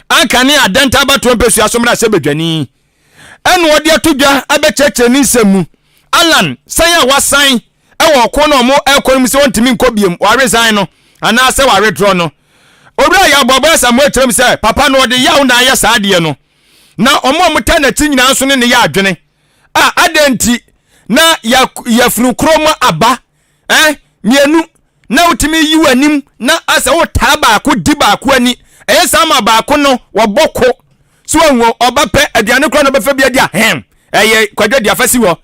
anka ne Adenta abatoɔ mpɛsua so mmarahyɛbadwani. Ɛna ɔde ato dwa abɛkyerɛkyerɛ ne nsɛm mu. Alan, san a wasan wɔ ɔko no a wɔrekɔ no mu sɛ ɔntumi nkɔ biom, waresign no anaasɛ waredraw no. Owura Yaw Boabɔ Asamoah kyerɛ mu sɛ papa no ɔde yaw na ayɛ saa adeɛ no, na wɔn a wɔtaa n'akyi nyinaa nso ne no yɛ adwene. A adɛn nti na yɛfunu koro mu aba eh, mmienu na wotumi yi w'anim na asɛ wotaa baako di baako ani ɛyɛ saa ma baako no wɔbɔ ko so ahu ɔba pɛ aduane koraa na ɔbɛfa bi adi a hɛm ɛyɛ kwadwo dua fa si hɔ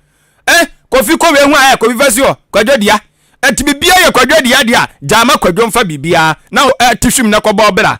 eh kofi kɔ wei ho a eh kofi fa si hɔ kwadwo dua ɛti bibia yɛ kwadwo dua deɛ a gyaama kwadwo mfa bibia na ɛte hwim na kɔbɔ ɔbra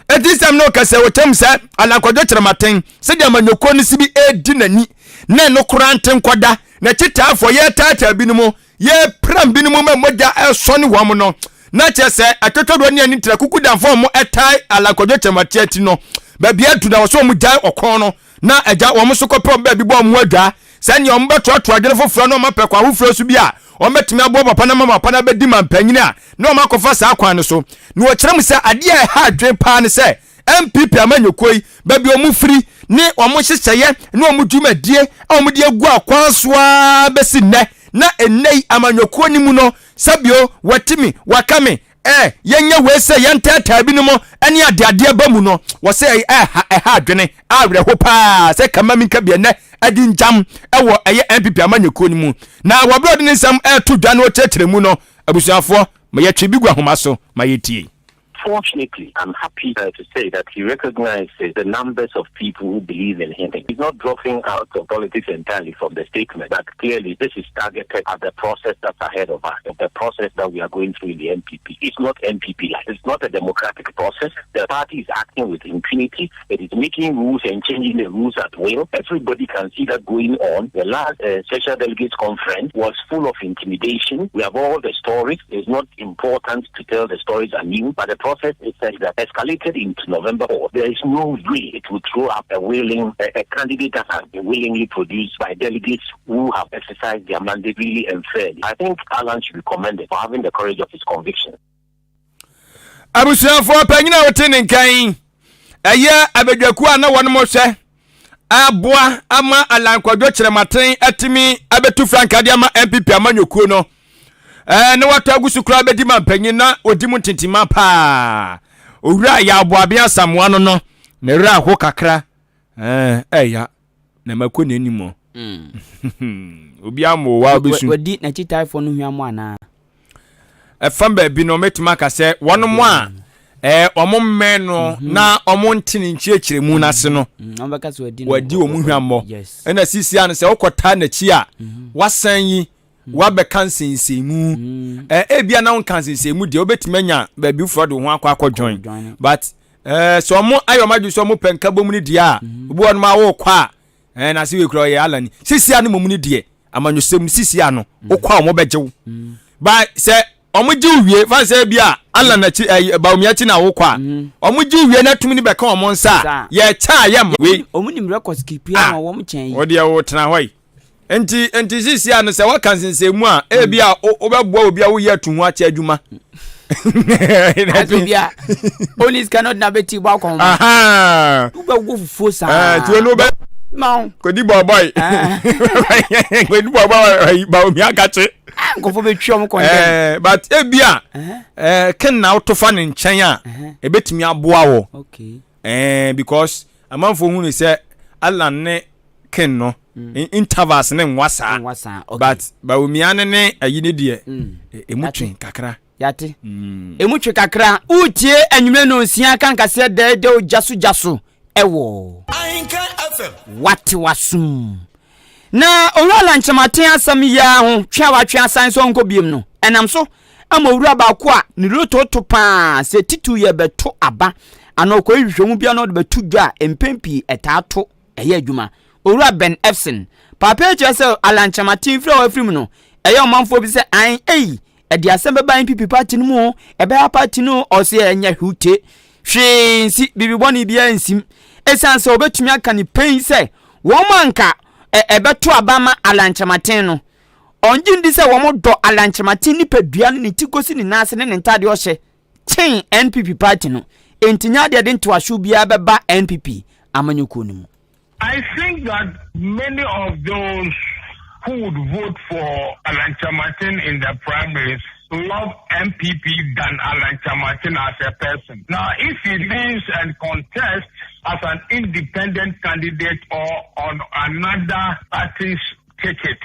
ɛti sɛm no kɛsɛ wɔkyɛm sɛ alankwadwo kyerɛmaten sɛdeɛ amanyɔkuo no si bi ɛdi n'ani na ɛno koraa nte nkɔda na kyitaafoɔ yɛtaataa binom yɛpram binom ma mogya ɛsɔne wɔn no na kyerɛ sɛ atwetwedoɔ ne ani tra kukudamfoɔ a wɔn ɛtae alankwadwo kyerɛmaten akyi no baabi adu na wɔsɛ wɔn gyae ɔkɔn no na agya wɔn nso kɔpɛ wɔn baabi bɔ wɔn ho adwaa sɛnea wɔbɛtoatoa adwene foforɔ na wɔapɛ kwan foforɔ so bi a wɔbɛtumi aboa papa no ama papa no abɛdi mampanyini a na wɔakɔfa saa kwan no so. Na wɔkyerɛ mu sɛ adeɛ a ɛha adwene paa ne sɛ NPP amanyɔkuo yi baabi a wɔfiri ne wɔn nhyehyɛeɛ ne wɔn dwumadie a wɔde agu akwan so ara bɛsi nnɛ na ɛnnɛ yi amanyɔkuo no mu no sɛbio wɔatumi wɔaka me ɛ yɛnyɛ wei sɛ yɛntaataa binom ne adeadeɛ ba mu no wɔ sɛ ɛha ɛha adwene awerɛho paa sɛ kama mi nka bi ɛnɛ ɛde ngyam ɛwɔ ɛyɛ NPP amanyɔkuo no mu na wɔberɛ ɔde ne nsɛm ɛto dwa no ɔkyerɛkyerɛ mu no abusuafoɔ ma yɛtwe bi gu ahoma so ma yɛtie. Fortunately, I'm happy uh, to say that he recognizes the numbers of people who believe in him. He's not dropping out of politics entirely from the statement, but clearly this is targeted at the process that's ahead of us, the process that we are going through in the NPP. It's not NPP like. It's not a democratic process. The party is acting with impunity. It is making rules and changing the rules at will. Everybody can see that going on. The last uh, special delegates conference was full of intimidation. We have all the stories. It's not important to tell the stories anew, but the process is such that escalated into November 4th. There is no way it will throw up a willing a, a candidate that has been willingly produced by delegates who have exercised their mandate really and fairly. I think Alan should be commended for having the courage of his conviction. Abusuafoɔ panyin a wote ne nkan yi, ɛyɛ abadwakuo a na wɔn hwɛ aboa ama Alan Kwadwo Kyerematen atumi abɛtu frankaa de ama NPP amanyɔkuo no ɛɛ na watɔ agu so koraa bɛdi ma mpanyin na ɔdi mu ntintima paa owura yɛ aboabe asamoa no no na werɛ aho kakra ɛɛ ɛya na mako n'anim o mm. obi amo wa obesu wadi n'akyitaefoɔ no hwam anaa ɛfam baabi no mɛtumi aka sɛ wɔn mo a ɛɛ wɔn mmɛn no mhm. na wɔn nte ne nkyerɛkyerɛ mu n'ase no mm, wadi wɔn hwammɔ ɛna sisi ano sɛ wokɔtaa n'akyi a mhm. wasan yi mm. wabɛka nsensɛnmu ɛɛ ebia na nka nsensɛnmu deɛ wobɛtumi anya baabi foforɔ de ho akɔ akɔ join but ɛɛ sɛ wɔn ayɛ wɔn adwene sɛ wɔn pɛ nkabom no deɛ a mhm. obi wɔn awo kɔ a ɛɛ na ase wei kura ɔyɛ alani sisi ano mɔmu no deɛ amanyɔsɛm sisi ano mm. wokɔ a wɔn bɛgye wo mm. ba sɛ wɔn gye wo wie fan sɛ bi a alan akyi ɛɛ baomi akyi na wokɔ a mm. wɔn gye wo wie na tumi no bɛka wɔn nsa a yɛ kyɛ a yɛ ma wei. Wɔn nim records keep a wɔn kyɛn yi. Wɔdeɛ wɔtena hɔ yi. Nti nti sisi a no sɛ waka nsensɛnmu a ebi a wobɛboa obi a woyɛ atu ho akyɛ adwuma. Ase obi a oni sika na ɔde n'abɛti bɔ akɔn. Wobɛwɔ fufuo saa. Tiwe no bɛ kodi bɔbɔi kodi bɔbɔi ba omi akakye. Nkɔfo bɛ twi ɔmo kɔndɛm. But ebi a ken na woto fa ne nkyɛn a ebetumi aboa wɔ. Ɛɛ because amanfoɔ hu ne sɛ Alan ne Ken no mm. intervals ne nwa saa but Bawumia ne ne ayi ne deɛ mm. e, emu twe kakra. Yate. Mm. Emu twe kakra. Wotie anwummerɛ no nsia kankaseɛ dɛɛdɛw gya so gya so ɛwɔ. Ahenkan FM. Wate wasum. Na Owura Lankyɛmaten asɛm yi ara ho twe a watwe asan sɛ ɔnkɔ biom no, ɛnam so ama owura baako a ne loto to paa sɛ titu yɛ bɛto aba anaa ɔkɔyɛ nhwehwɛmu bi a na ɔde bɛto dwa a mpɛn pii ɛtaa to ɛyɛ adwuma. Owura Ben Ephson, paapa yi kyerɛ sɛ Alan Kyerematen firi a wafiri mu no, ɛyɛ ɔmanfoɔ bi sɛ an ei, ɛde asɛm bɛba NPP party no mu o, ɛbɛha party no o, ɔse ɛnyɛ hwee hwee nsi, biribi bɔne biara nsim. Ɛsiane sɛ wɔbɛtumi aka ne pɛn sɛ wɔn anka ɛbɛto aba ma Alan Kyerematen no, ɔngye ndi sɛ wɔn dɔ Alan Kyerematen nipadua no ne ti kɔsi ne nan ase ne ne ntadeɛ ɔhyɛ kyɛn NPP party no. Enti nyɛ adeɛ de ntoasoɔ biara bɛba NPP amanyɔkuo no mu. I think that many of those who would vote for Alan Kyerematen in the primaries love NPP than Alan Kyerematen as a person. Now, if he leaves and contests as an independent candidate or on another party's ticket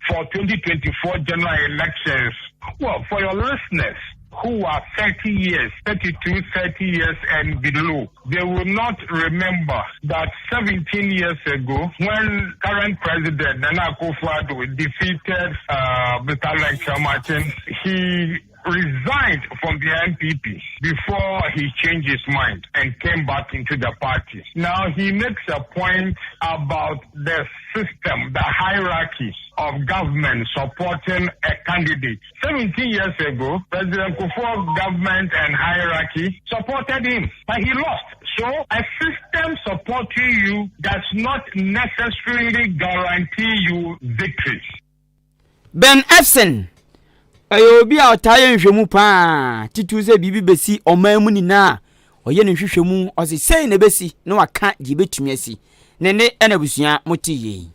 for 2024 general elections, well, for your listeners who are 30 years, 32, 30 years and below, they will not remember that 17 years ago, when current president Nana Akufo-Addo defeated Mr. Alan Kyerematen, he resigned from the NPP before he changed his mind and came back into the party. Now he makes a point about the system, the hierarchy of government supporting a candidate. 17 years ago, President Kufuor's government and hierarchy supported him, but he lost. So a system supporting you does not necessarily guarantee you victory. Ben Ephson ɛyɛ obi a ɔtaa yɛ nhwɛmu paa titiriw sɛ biribi bɛsi ɔman mu nyinaa ɔyɛ ne nhwehwɛmu ɔse sei na ɛbɛsi na waka deɛ ɛbɛtumi asi ne ne ɛna abusua mote yei.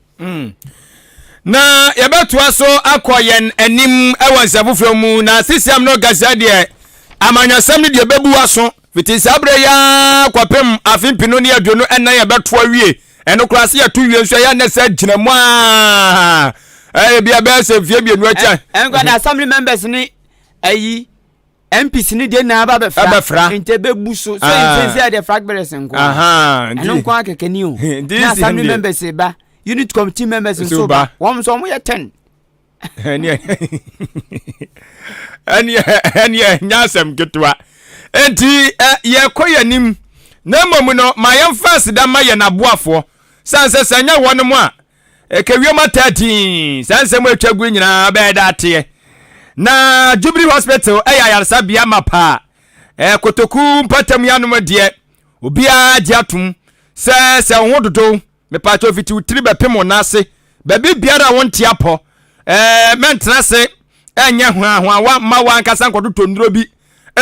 Na yɛbɛtoa so akɔ yɛn anim wɔ nsɛm foforɔ mu na sisiam no kasa deɛ amanyɔsɛm no deɛ bɛbu aso fiti saa berɛ yi ara kɔpem afe 2024 yɛbɛto awie. Ɛno koraa sɛ yɛto wie nso ɛyɛ nnɛ sɛ gyina mu a ɛyɛ bi ɛbɛyɛ sɛ mfie 2 akyi a ɛnkɔ da assembly members ne ayi MPs ne deɛ nyinaa ba bɛfra Ɛbɛfra. Nti ɛbɛbu so sɛ Ah. sɛ sɛ deɛ flag bearers nko Aha, nti- ɛno nko ara kɛkɛ ni o Nti na si assembly deɛ. members ba, unit committee members Nso nso ba. ba, wɔn nso wɔn yɛ 10. Ɛneɛ nyɛ asɛm ketewa enti yɛkɔ yɛn anim na mmom no ma yɛmfa aseda ma yɛn aboafoɔ sane sɛ sɛ nyɛ wɔn mu a ɛka wiem ataa tii saa nsɛm a atwa gu nyinaa bɛyɛ da ateɛ. Na Jubilee Hospital ɛyɛ ayaresabea ma paa kotoku mpatam yanom deɛ obiara gye atom sɛ sɛ wo ho dodow mepaakyɛ fiti wo tiri bɛpem wo nan ase baabi biara a wonte apɔ mɛntena ase ɛnyɛ hwaahwaawa ma wankasa nkɔtotɔ nnuro bi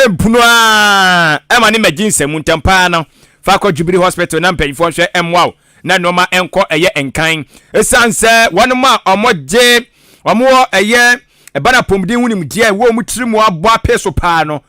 mpuno a ɛma ne magye nsɛm ntɛm paa no fa kɔ Jubilee Hospital na mpanyinfoɔ nhwɛ ɛmmoa wo na nneɛma nkɔ ɛyɛ nkan ɛsiane sɛ wɔnom a ɔmo gye ɔmo wɔ ɛyɛ ɛba na apɔmuden ho nimdeɛ ɛwɔ ɔmo tiri mu abɔ ape so paa no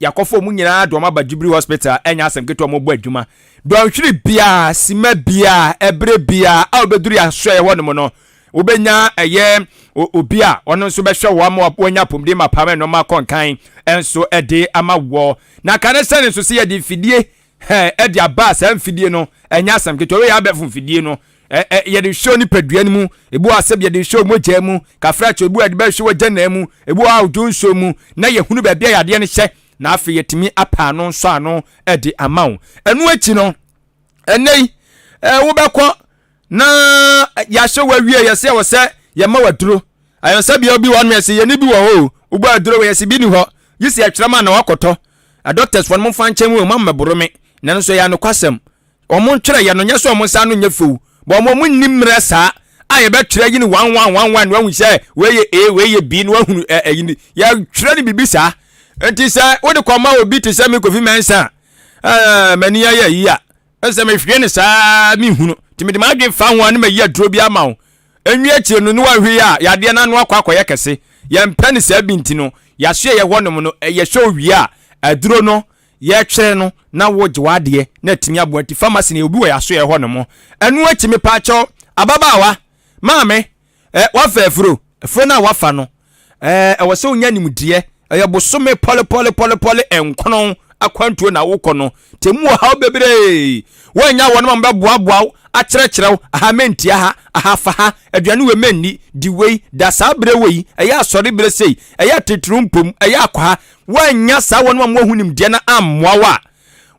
yɛakɔfo ɔmo nyinaa de ɔmo aba Jubilee Hospital. Ɛnyɛ asɛm ketewa, ɔmo bɔ adwuma dɔnhwere biara sima biara ɛberɛ biara a wobɛduru yɛasoɛ ɛhɔ nom no wobɛnya ɛyɛ obi a ɔno nso bɛhwɛ wɔ ama wɔanya apɔmuden ma pam nneɛma akɔ nkan ɛnso ɛde ama wɔ na ka ne sɛ ne nso sɛ yɛde mfidie ɛde aba a saa mfidie no ɛnyɛ asɛm ketewa. Wɔyɛ abɛfo mfidie no ɛ yɛde hwɛ nipadua no mu, ebi wɔ asɛm yɛde hwɛ mogya mu kafra kyɛ, ebi wɔ yɛde bɛhwɛ wɔ gya mu, ebi wɔ awodwo nsuo mu na yɛhunu baabi a yadeɛ no hyɛ na afei yɛtumi apa ano nso ano ɛde ama wo. Ɛno akyi no ɛnɛ yi wobɛkɔ na yɛahyɛ wɔ awie yɛsɛ wɔ sɛ yɛma waduro ayɔnsabea bi wɔ no yɛsɛ yɛne bi wɔ hɔ o wobɔ aduro wɔ yɛsɛ bi ni hɔ yi sɛ yɛtwerɛ ma na wakɔtɔ. Doctors foɔ no momfa nkyɛn mu o ma mmɛboro me na nso yɛ anokwasɛm ɔmo ntwerɛ yɛ no nyɛ sɛ ɔmo nsa no nyɛ few bɔn ɔmo nni mmerɛ saa a yɛbɛtwerɛ yi ne one one one one na wahu sɛ wei yɛ A, wei yɛ B na wahunu ɛ ɛyi ni yɛtwerɛ no biribi saa. Nti sɛ wode kɔma obi te sɛ me Kofi Mɛnsa a m'ani ayɛ yi a ɛsɛ mehwɛ ne saa mehunu nti mede m'adwen fa ho a ne mayi aduro bi ama wo enwi akyire no ne wahwe yi a yadeɛ no ano akɔ akɔyɛ kɛse. Yɛmpɛ ne saa bi nti no yɛasoɛ yɛ hɔ nom no yɛhwɛ owie a aduro no yɛtwerɛ no na wogye w'adeɛ na atumi aboa. Nti pharmacy no obi wɔ yɛasoɛ hɔ nom. Ɛno akyi mepaakyɛw ababaawa maame wafa afuro afuro no a wafa no ɛwɔ sɛ wonya nimdeɛ ɛyɛ bosome pɔlepɔlepɔlepɔle 9. akwantuo na wokɔ no, tɛmu ɔhaw bebree. Woannya wɔnom a wɔbɛboaboa wo, akyerɛkyerɛ wo, aha mentia ha, aha fa ha, aduane wei menni, di wei, da saa berɛ wei, ɛyɛ asɔre berɛ sei, ɛyɛ atitiriw mpom, ɛyɛ akɔ ha. Woannya saa wɔnom a wɔahu nimdeɛ no ammoa wo a,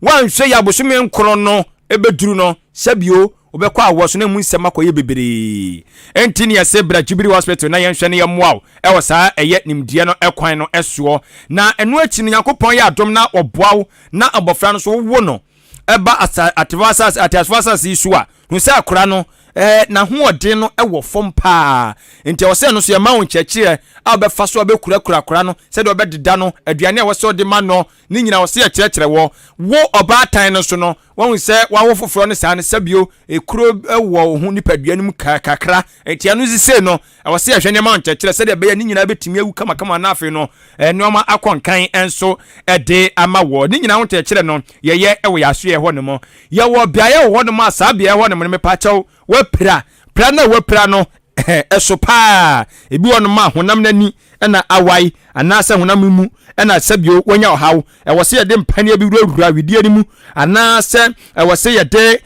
woanhwɛ yɛ abosome nkron no ɛbɛduru no, sɛbio wobɛkɔ awoɔ so na emu nsɛm akɔyɛ bebree. Enti ne yɛse bra Jubilee Hospital na yɛnhwɛ na yɛmmoa wo ɛwɔ saa ɛyɛ nimdeɛ no ɛkwan no ɛsoɔ. Na ɛno akyi no Nyankopɔn yɛ adom na ɔboa wo na abɔfra no nso wowo no ɛba asa atefoɔ asase ateasefoɔ asase yi so a, hu sɛ akora no ɛɛ n'ahoɔden no ɛwɔ fam paa. Nti ɛwɔ sɛ ɛno nso yɛma wo nkyerɛkyerɛ a wobɛfa so a wobɛkurakura akora no sɛdeɛ ɔbɛdeda no, aduane a ɛwɔ sɛ ɔde ma no, ne nyinaa ɛwɔ sɛ yɛkyerɛkyerɛ wɔ. Wo ɔbaatan no nso no, Wahu sɛ wawo foforɔ no saa no sɛbio ekuro wɔ wo ho nipadua no mu kakra nti ɛno sisei no ɛwɔ sɛ yɛhwɛ nneɛma nkyerɛkyerɛ sɛdeɛ ɛbɛyɛ ne nyinaa bɛtumi awu kamakama na afei no nneɛma akɔ nkan nso ɛde ama wɔ ne nyinaa ho nkyerɛkyerɛ no yɛyɛ ɛwɔ yɛ asoɛ hɔ nom. Yɛwɔ beaeɛ wɔ hɔ nom a saa beaeɛ hɔ nom no mepakyɛw wapira pira no a wapira no ɛso paa. Ebi wɔ nom a honam no ani na awae anaasɛ honam mu na sɛbio wanya ɔhaw. Ɛwɔ sɛ yɛde mpaneɛ bi wurawura wedeɛ no mu anaasɛ ɛwɔ sɛ yɛde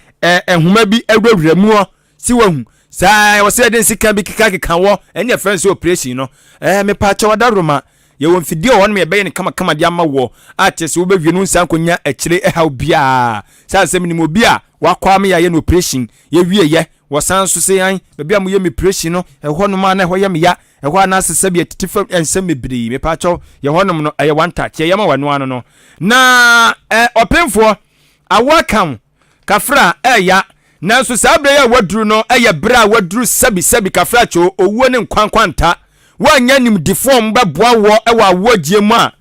nhoma bi wurawura mu ɔ si wahu saa ɛwɔ sɛ yɛde nsika bi kekakeka wɔ ɛne ɛfrɛ no sɛ operation no. Ɛɛ mepaakyɛw adaworoma yɛwɔ mfidie wɔ hɔ nom yɛbɛyɛ no kamakama de ama wɔ a kyerɛ sɛ wobɛwie no nsan kɔnya akyire ɛhaw biara. Saa sɛ menim obi a wakɔ ama yɛayɛ no operation yɛwieyɛ wɔsan nso sɛ an baabi a moyɛ me operation no ɛhɔ nom a na ɛhɔ yɛ me ya. Ɛhɔ a na asesa bi atiti fam nsɛm bebree. Mepaakyɛw, yɛ hɔnom no, ɛyɛ one touch. Yɛyɛ ma w'ano ano no. Na ɛ, ɔpemfoɔ, awo aka wo, kafra, ɛɛya. Nanso saa berɛ yi a waduru no yɛ berɛ a waduru sɛbi sɛbi kafra kyoo, owuo ne nkwa nkwanta. Woannya nimdefoɔ a wɔbɛboa woɔ wɔ awoɔ gyeɛ mu a,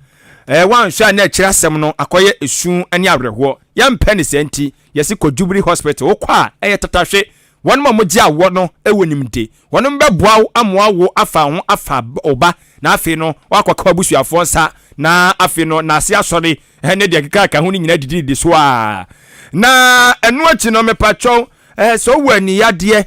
ɛ, woanhwɛ a na akyire asɛm no akɔyɛ esu ne awerɛhoɔ. Yɛmpɛ ne saa nti, yɛse kɔ Jubilee Hospital. Wokɔ a, ɛyɛ tatahwe. Wɔnom a wɔgye awoɔ no wɔ nimde. Wɔnom bɛboa wo ama woawo afa wo ho afa wo ba, na afei no woakɔka w'abusuafoɔ nsa, na afei no nase asɔre ne deɛ ɛkeka ho no nyinaa didididi so a. Na ɛno akyi no mepakyɛw, sɛ wowɔ aniyadeɛ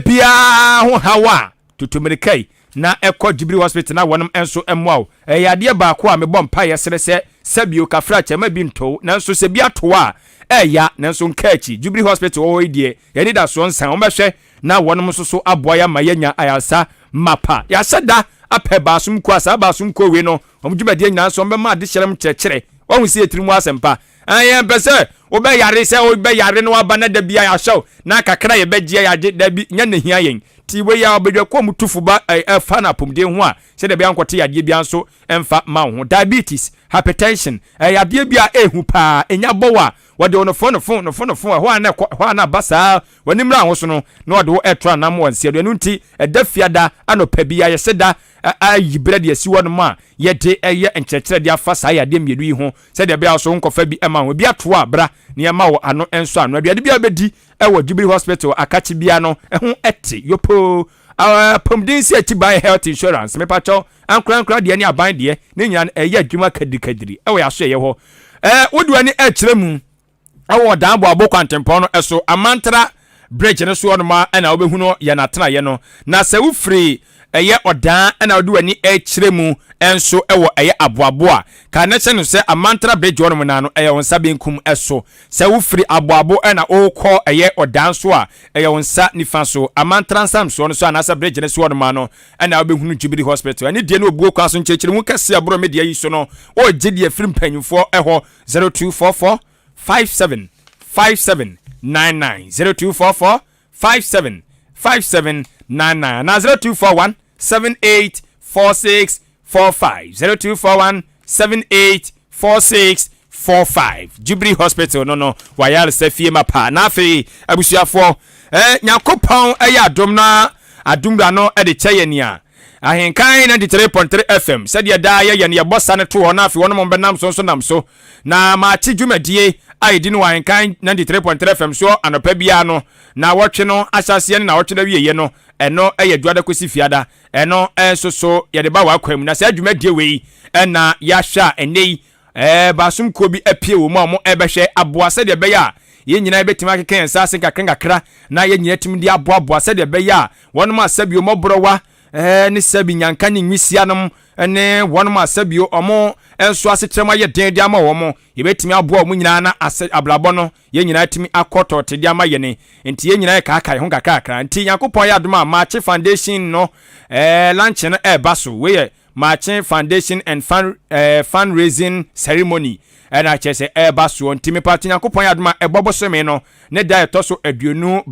biara ho haw a, tutu mmirika yi na kɔ Jubilee Hospital na wɔnom nso mmoa wo. Ɛyɛ adeɛ baako a mebɔ mpaeɛ srɛ sɛ sɛbio kafra kyɛ ma bi nto wo, nanso sɛ bi ato wo a, ɛɛya, nanso nka akyi. Jubilee Hospital wɔ hɔ yi deɛ, yɛn anidasoɔ nsa, wɔbɛhwɛ na wɔnom nso so aboa yɛn ama yɛanya ayaresa mapa. Yɛahyɛ da apɛ baasom kuo a saa baasom kuo wei no, wɔn dwumadie nyinaa nso wɔbɛma adehyɛrɛm nkyerɛkyerɛ. Wahu sɛ yɛ tirim wɔ asɛmpa. Ɛn yɛmpɛ sɛ wobɛyare sɛ wobɛyare na waba na da biara yɛahyɛ wo na kakra yɛbɛgyeɛ yɛagye dabi nyɛ na hia yɛn. Ti wei a ɔbadwakuo a wɔtu fo ba ɛfa no apɔmuden ho a sɛdeɛ ɛbɛyɛ a nkɔte yadeɛ biara nso mfa ma wo ho. Diabetes, hypertension, ɛyɛ yadeɛ bi a ɛhu paa, ɛnya bɔ wo a wɔde wo nofo nofo nofo nofo ɛhɔ a na ɛkɔ ɛhɔ a na aba saa w'ani mmra ho so no na wɔde wo ɛto anam wɔ nseɛ do. Ɛno nti ɛda fiada anɔpa bi a yɛhyɛ da ayi berɛ de asi hɔ nom a yɛde ɛyɛ nkyerɛkyerɛ de afa saa yadeɛ mmienu yi ho sɛdeɛ ɛbɛyɛ a so wonkɔfa bi ma ho. Ebi ato a bra na yɛma wo ano nso ano. Aduane bi a wobɛdi wɔ Jubilee Hospital akakye bia no ɛho ɛte yopoo. Apɔmuden si akyi ban health insurance mepakyɛw ankorankora deɛ ne aban deɛ ne nyinaa no ɛyɛ adwuma kadirikadiri ɛwɔ yɛn asoɛeɛ hɔ. Wode w'ani ɛkyerɛ mu ɛwɔ ɔdan boabo kwantempɔn no so Amantra bridge no soɔ nom a ɛna wobɛhunu yɛn atenaeɛ no. Na sɛ wofiri ɛyɛ ɔdan ɛna wode w'ani ɛkyerɛ mu nso ɛwɔ ɛyɛ aboabo a, ka na hyɛ no sɛ Amantra bridge hɔ nom naa no ɛyɛ wo nsa benkum so. Sɛ wofiri aboabo ɛna wokɔ ɛyɛ ɔdan so a, ɛyɛ wo nsa nifa so. Amantra nsamsoɔ no so anaasɛ bridge no soɔ nom a no ɛna wobɛhunu Jubilee Hospital. Ɛne deɛ ne obuo kwan so nkyerɛkyerɛmu kɛseɛ ɛboro me deɛ yi so no, wɔregye deɛ firi mpanyinfoɔ ɛhɔ 0244 57 57 99 0244 57 57 99 anaa 0241 78 46 45 0241 78 46 45 Jubilee Hospital no no wayaresa fie ma paa. Na afei abusuafoɔ eh, Nyankopɔn ɛyɛ adom na adomwura no de kyɛ yɛ nea Ahenkan 93.3 FM sɛdeɛ daa yɛyɛ no yɛbɔ sa no to hɔ na afei wɔnom bɛnam so nso nam so na maakye dwumadie a yɛdi no wɔ Ahenkan 93.3 FM soɔ anɔpa biara no na wɔtwe no ahyɛaseɛ ne na wɔtwe no awieɛ no ɛno ɛyɛ dwoada kɔsi fiada ɛno nso so yɛde ba w'akwan mu na saa dwumadie wei ɛna yɛahwɛ a ɛnɛ yi ɛɛ baasom kuo bi apue wɔ mu a wɔn ɛbɛhwɛ aboa sɛdeɛ ɛbɛyɛ a yɛn nyinaa yɛbɛtumi akeka yɛn nsa ase nkakra nkakra na yɛn nyinaa tumi de aboaboa sɛdeɛ ɛbɛyɛ a wɔnom a sɛbi mmɔborɔwa ɛɛ ne sɛbi nyanka ne nwisia nom. ne wɔnom a sɛbio wɔn nso asetra mu ayɛ den de ama wɔn. Yɛbɛtumi aboa wɔn nyinaa na ase abrabɔ no yɛn nyinaa atumi akɔ tɔɔte de ama yɛn. Nti yɛn nyinaa yɛkaakae ho kakrakra. Nti Nyankopɔn ayɛ adom a Maakye Foundation no eh, lunch no ɛreba so. Wei yɛ Maakye Foundation and fund, eh, Fundraising Ceremony ɛna kyerɛ sɛ ɛreba soɔ. Nti mepatwo Nyankopɔn ayɛ adom a ɛbɔ bosome no ne da a ɛtɔ so 21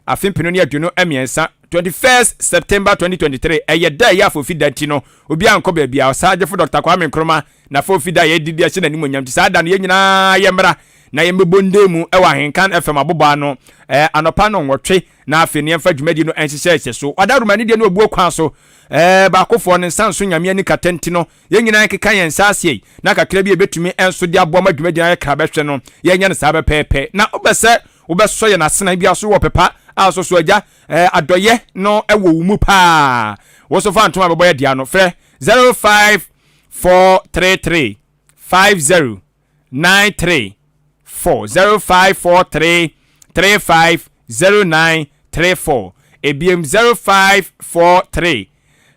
afe 2023, 21st September 2023, ɛyɛ da a ɛyɛ afofi da nti no obiara nkɔ baabi a Ɔsagyefo Dɔkta Kwame Nkrumah n'afofi da a yɛde di ahyɛ n'animuonyam nti saa da no yɛn nyinaa yɛmmra na yɛmmɛbɔ ndɛ mu wɔ Ahenkan FM abobɔ ano ɛɛ anɔpa nnɔnwɔtwe na afei no yɛmfa dwumadi no nhyehyɛ hyɛ so. Wada Romani deɛ no obuo kwan so ɛɛ baakofoɔ ne nsa nso Nyame ani kata nti no yɛn nyinaa nkeka yɛn nsa aseɛ yi na kakra bi a yɛbɛtumi nso de aboa ma dwumadi no ayɛ kra bɛhwɛ no yɛnyɛ no saa bɛpɛɛpɛ na wobɛ sɛ wobɛsɔ yɛn asena bi aso wɔ pepa a so so agya ɛɛ adɔyɛ no ɛwɔ wo mu paa wo so fa ntoma bɛbɔ yɛ dea no frɛ 05433 50 93 4 0543 35 09 34 ebiem 0543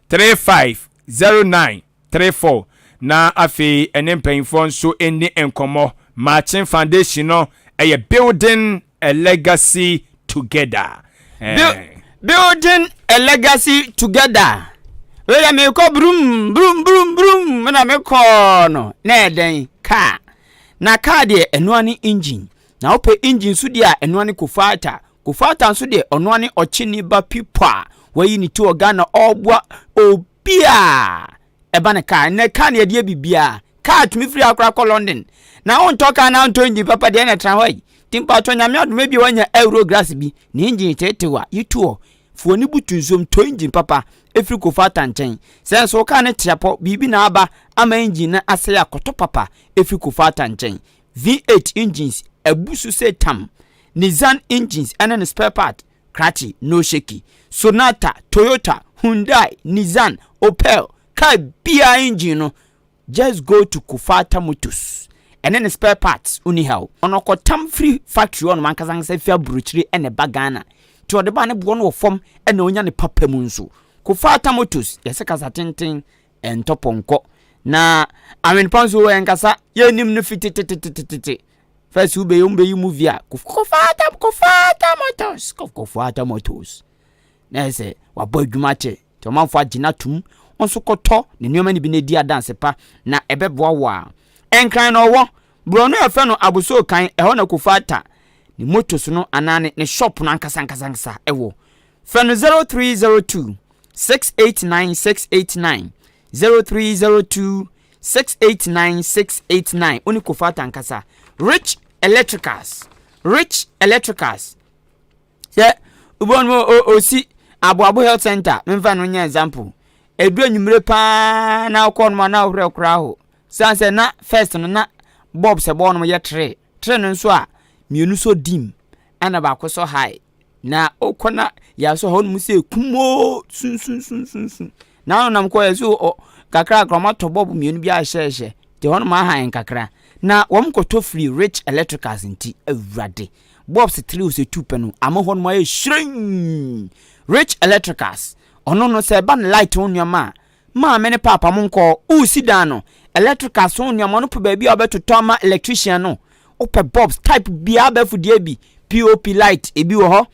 35 09 34 na afei ɛne mpanyinfoɔ nso nni nkɔmmɔ. Maakye Foundation no ɛyɛ building a legacy together. Building a legacy together. Wei yɛ mekɔ brum brum brum brum na mekɔɔ no na ɛdɛn kaa na kaa deɛ ɛnoa ne engine na wopɛ engine so deɛ a ɛnoa ne kofata kofata nso deɛ ɔnoa ne ɔkyeni ba pipo a wayi ne ti wɔ Ghana ɔboa obi a ɛba ne kaa nnɛ kaa ne yɛdeɛ biribiara kaa tumi firi akora kɔ London na wontɔ kaa na wontɔ engine papa deɛ na ɛtena hɔ yi nti mpaatɔ nyame adom bi wanya euro grass bi ne engine tetew a yitu hɔ fuo ne butu nsuom tɔ engine papa ɛfiri Kofata nkyɛn sɛ nso kaa ne teapɔ biribi na aba ama engine no asɛe akɔtɔ papa ɛfiri Kofata nkyɛn. V8 engines abu so sɛ tam. Nissan engines ɛne ne spare part krakye no shaky. Sonata, Toyota, Hyundai, Nissan, Opel car biara engine no just go to Kofata Motors ɛne ne spare parts woni haw. Ɔno ɔkɔtam firi factory hɔnom ankasa ankasa fi aburokyire ɛna ɛba Ghana nti ɔde ba ne boɔ no wɔ fam ɛna ɔnya ne papa mu nso. Kofata Motors yɛsɛ kasa tenten ɛntɔ pɔnkɔ na awenpa nso ɛnkasa yɛnim no fi tetetetete first wobɛyɛ wobɛyi movie a Kofata Kofata Motors Kofata Motors na ɛsɛ wabɔ adwuma kyɛ nti ɔmanfoɔ agye no atom nso kɔtɔ ne nneɛma no bi na ɛdi adanse pa na ɛbɛboa wɔ a ɛnkran na ɔwɔ borɔno a ɛfɛ no aboso kan ɛhɔ na Kofata ne motors no anaa ne, ne shop no ankasa ankasa ankasa ɛwɔ. Frɛ no 0302 689 689, 0302 689 689. Wone Kofata ankasa. Rich Electricals, Rich Electricals sɛ wobɛhu no ɔsi Aboabo Health Center. Memfa no nyɛ example. Ɛdu anwummere paa na wokɔ nom a na wowerɛ koraa ho siane sɛ na first no na bulb sɛ bɔɔ nom yɛ tere tere no nso a mmienu sɔ dim ɛna baako sɔ high na wokɔ na yɛasɔ hɔ nom sɛ kumoo sunsunsunsunsun na ɔnam kɔ yɛ so ɔ kakra kakra wɔn atɔ bulb mmienu bi ahyehyɛ nti hɔ nom ahan kakra na wɔn kɔtɔ firi Rich Electricals. Nti awurade bulbs three o sɛ two pɛ no ama hɔ nom ayɛ hyerɛn. Rich Electricals ɔno no sɛ ɛba ne light ho nneɛma a maame ne paapa mo nkɔ wosi dan no electricals ho nneɛma no pɛ baabi a wɔbɛtotɔ ama electrician no. Wopɛ bulbs type biara bɛfo bi pop light ebi wɔ hɔ,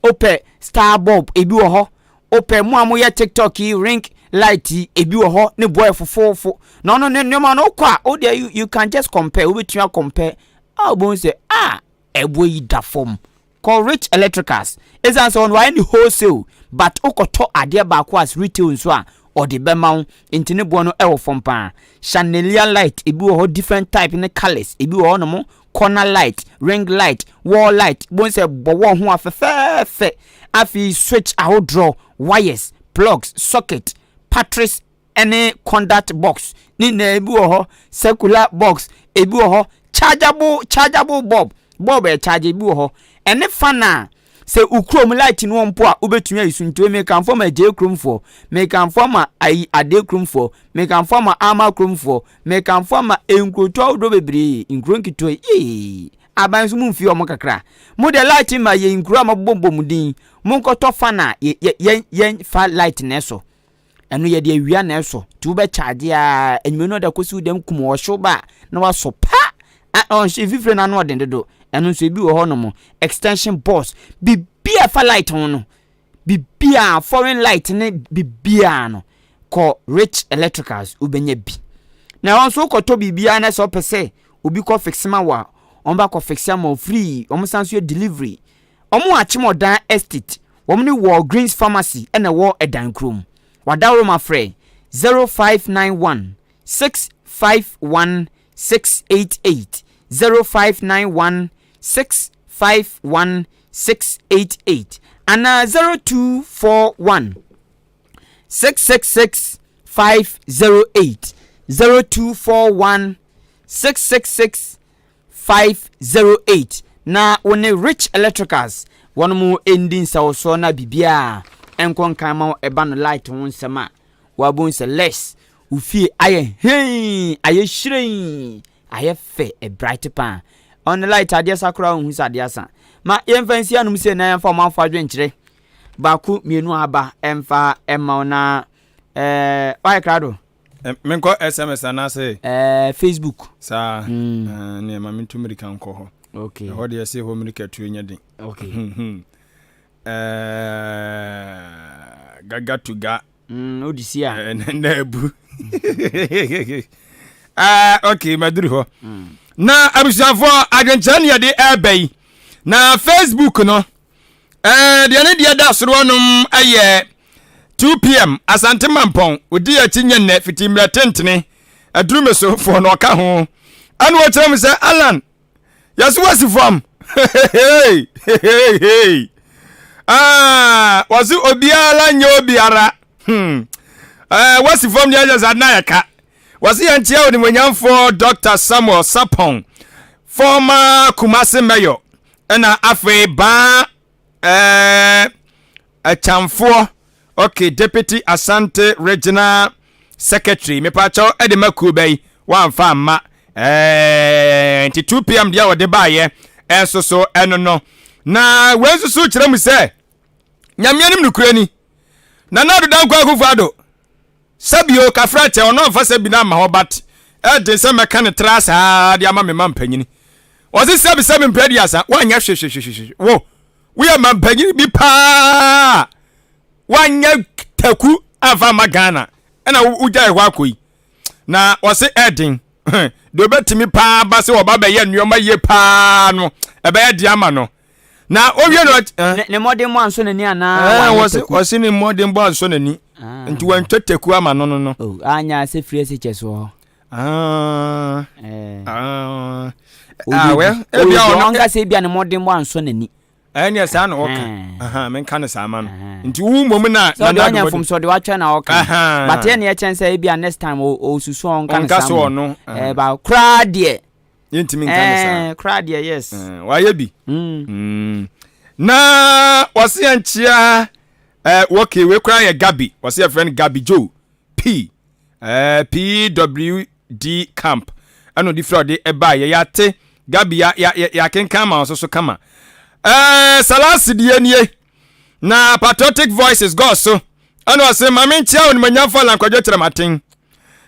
wopɛ star bulb ebi wɔ hɔ, wopɛ mo a moyɛ TikTok yi ring light yi ebi wɔ hɔ ne boɔ yɛ fofoofo na ɔno ne nneɛma no wokɔ a wo deɛ you can just compare. Wobɛtumi acompare a wobɛhu sɛ a ɛboɔ yi da fam. Kɔ Rich Electricals ɛsiane sɛ ɔno wayɛ ne wholesale but wokɔtɔ adeɛ baako as retail nso a ɔde bɛma wo nti ne boɔ no ɛwɔ fam paa. Chandelier light ebi wɔ hɔ, different type ne colours ebi wɔ hɔ nom, corner light, ring light, wall light bon sɛ bɔ wall ho a fɛfɛɛfɛ. Afei switch ahodoɔ, wires, plugs, socket, batteries ɛne conduit box ne nyinaa ebi wɔ hɔ, circular box ebi wɔ hɔ, chargeable bulb ɛ charge ebi wɔ hɔ ɛne fan a sɛ ukurom light no mpo a wobɛtumi ayi so. Nti mekamfo ma agye kuromfoɔ, mekamfo ma ayi ade kuromfoɔ, mekamfo ma ama kuromfoɔ, mekamfo ma nkuroto ahodoɔ bebree, nkuro nketewa yee aban nso mu mfi ɔmo kakra mo de light ma yɛ nkuro a mabobɔ mu din. Monkɔtɔ fan a yɛn yɛn fa light ne so. Ɛno yɛde awia na ɛsɔ nti wobɛ charge a anwummerɛ no ɔde akɔsi wo dɛm kum ɔhyew ba a na wasɔ pa a ɔnhye mfifire no ano ɔden dodo. Ɛno nso ebi wɔ hɔ nom extension boards biribi a ɛfa light ho no biribiara foreign light ne biribiara no kɔ Rich Electricals wobɛnya bi. Na ɛhɔ nso wokɔtɔ biribiara na sɛ wopɛ sɛ obi kɔ fixe ma wo a wɔn ba kɔ fixe ama wo free. Wɔn san so yɛ delivery. Wɔn wɔ Akyemɔdan Estate, wɔn ne Walgreens Pharmacy na ɛwɔ Ɛdan kurom. W'adaworoma frɛ 0591 651 688, 0591 651 688 anaa 0241 666 508, 0241 666 508 na wo ne Rich Electricals wɔn mo ndi nsawɔsoɔ na biribiara nkɔ nkan ma wo ɛba no light ho nsɛm a wabom sɛ less wo fie ayɛ hɛn ayɛ hyerɛn ayɛ fɛ ɛ bright paa ɔne light adeɛ sa koraa wohu sɛ adeɛ asa ma yɛmfa nsi anom sɛ na yɛmfa ɔmanfo adwenkyerɛ baako mmienu aba ɛmfa ɛma wo na ɛɛ wayɛ krado. Menkɔ SMS anaasɛ? Ɛɛ Facebook. Saa. Mm. Neɛ ma mentu mmirika nkɔ hɔ. Okay. Ɛhɔ deɛ ɛsɛ hɔ mmirika tuo nyɛ den. Okay. Ɛɛ gaga to ga. Mm, odi si a. Na abu. Ah, okay, maduru hɔ. Mm. Na abusuafoɔ adwenkyerɛ ne yɛde ɛreba yi. Na Facebook no, ɛɛ deɛ ne deɛ da soro nom ɛyɛ 2pm Asante Mampɔn odi akyi nyɛ nnɛ fiti mmerɛ tentene aduru me so foɔ na ɔka ho ɛna ɔkyerɛ mu sɛ Alan yɛso wasi fam ah, wɔse obiara nyɛ obiara hmm. eh, wasi fam deɛ yɛ sɛ na yɛka wɔse yɛnkyea onimonyamfoɔ Dr. Samuel Sapon former Kumasi mayor ɛna afei baa eh, Akyamfoɔ, ok, Deputy Asante Regional Secretary, mepaakyɛw ɛde ma kuo bɛyi, wamfa amma, ɛɛ, nti 2 pm deɛ wɔde baayɛ, ɛnso so ɛno no. Na wei nso so kyerɛ mu sɛ, Nyame anim nokorɛ ni, Nana Addo Dankwa Akufo-Addo, Sɛbi o, kafra kyɛ, ɔno amfa sɛbi no amma hɔ but ɛden sɛ mɛka no tra saa de ama me ma mpanyini. Ɔse sɛbi sɛbi mpɛ aduasa, woanyɛ hwehwehwehwehwe, wo, woyɛ ma mpanyini bi paa, woanyɛ taku amfa amma Ghana, ɛna wogyae hɔ akɔ yi. Na ɔse ɛden, deɛ ɔbɛtumi paa ba sɛ ɔba bɛyɛ nneɛma yie paa no, ɛbɛyɛ de ama no. Na owie no eh. Ne mmɔdenbɔ ansɔ n'ani anaa eh, wanyɛ taku? Ɔse ne mmɔdenbɔ ansɔ n'ani ah. nti wantwa taku ama no no no. Oh, anya sɛ firi ase kyɛ soɔ. Ah, eh. ah. ah, well, ebia ɔno ɔnka sɛ ebia ne mmɔdenbɔ ansɔ n'ani. Ɛnneɛ saa na ɔka. Menka no saa ma no. Nti wo mmom na sɛ ɔde ɔnyɛ mfomso ɔde watwɛn na ɔka. But ɛnneɛ kyɛn sɛ ebia next time ɔsusu ɔnka no saa mu. Ɛɛ ba koraa deɛ. Yɛntumi nka ne saa. Ɛɛ koraa deɛ yes. Ɛɛ wayɛ bi. Mm. Mm. Na wɔsi yɛn kyia ɛɛ wɔke wei koraa yɛ Gabi wɔsi yɛ frɛ no Gabi Joe P ɛɛ PWD camp ɛna ɔde fira ɔde ɛbaa yɛ yɛate Gabi ya ya yɛakenkan ma ɔso so kama ɛɛ Salasi deɛ nie na Patriotic Voices gɔɔ so ɛna ɔse maame nkyia onimonyamfo Alankwadwo Kyerɛmaten.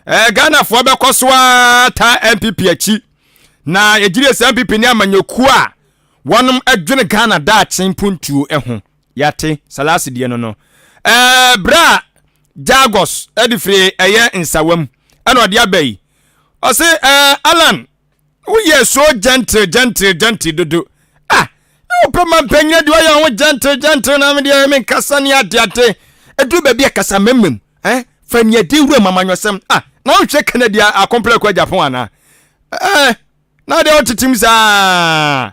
Eh, Ghanafoɔ bɛkɔ so ara taa NPP akyi na yɛgyiri sɛ NPP ne amanyɔkuo a wɔnom dwene Ghana daakye mpuntuo ho. Yɛate Salasi deɛ no no. Eh, berɛ a Jagos de firi ɛyɛ nsawam ɛna ɔde aba yi. Ɔse, eh, Alan, Woyɛ so gentle gentle gentle dodo. Ah, wopɛ ma mpanyin de ɔyɛ ho gentle gentle na me deɛ me nkasa ne ade ade. Ɛduru baabi a kasa mmemmem. Eh, fa nea di wura mu amanyɔsɛm. Ah, na wohwɛ Kennedy akɔmplɛ kɔ Japan anaa? Eh, na deɛ wotetem saa.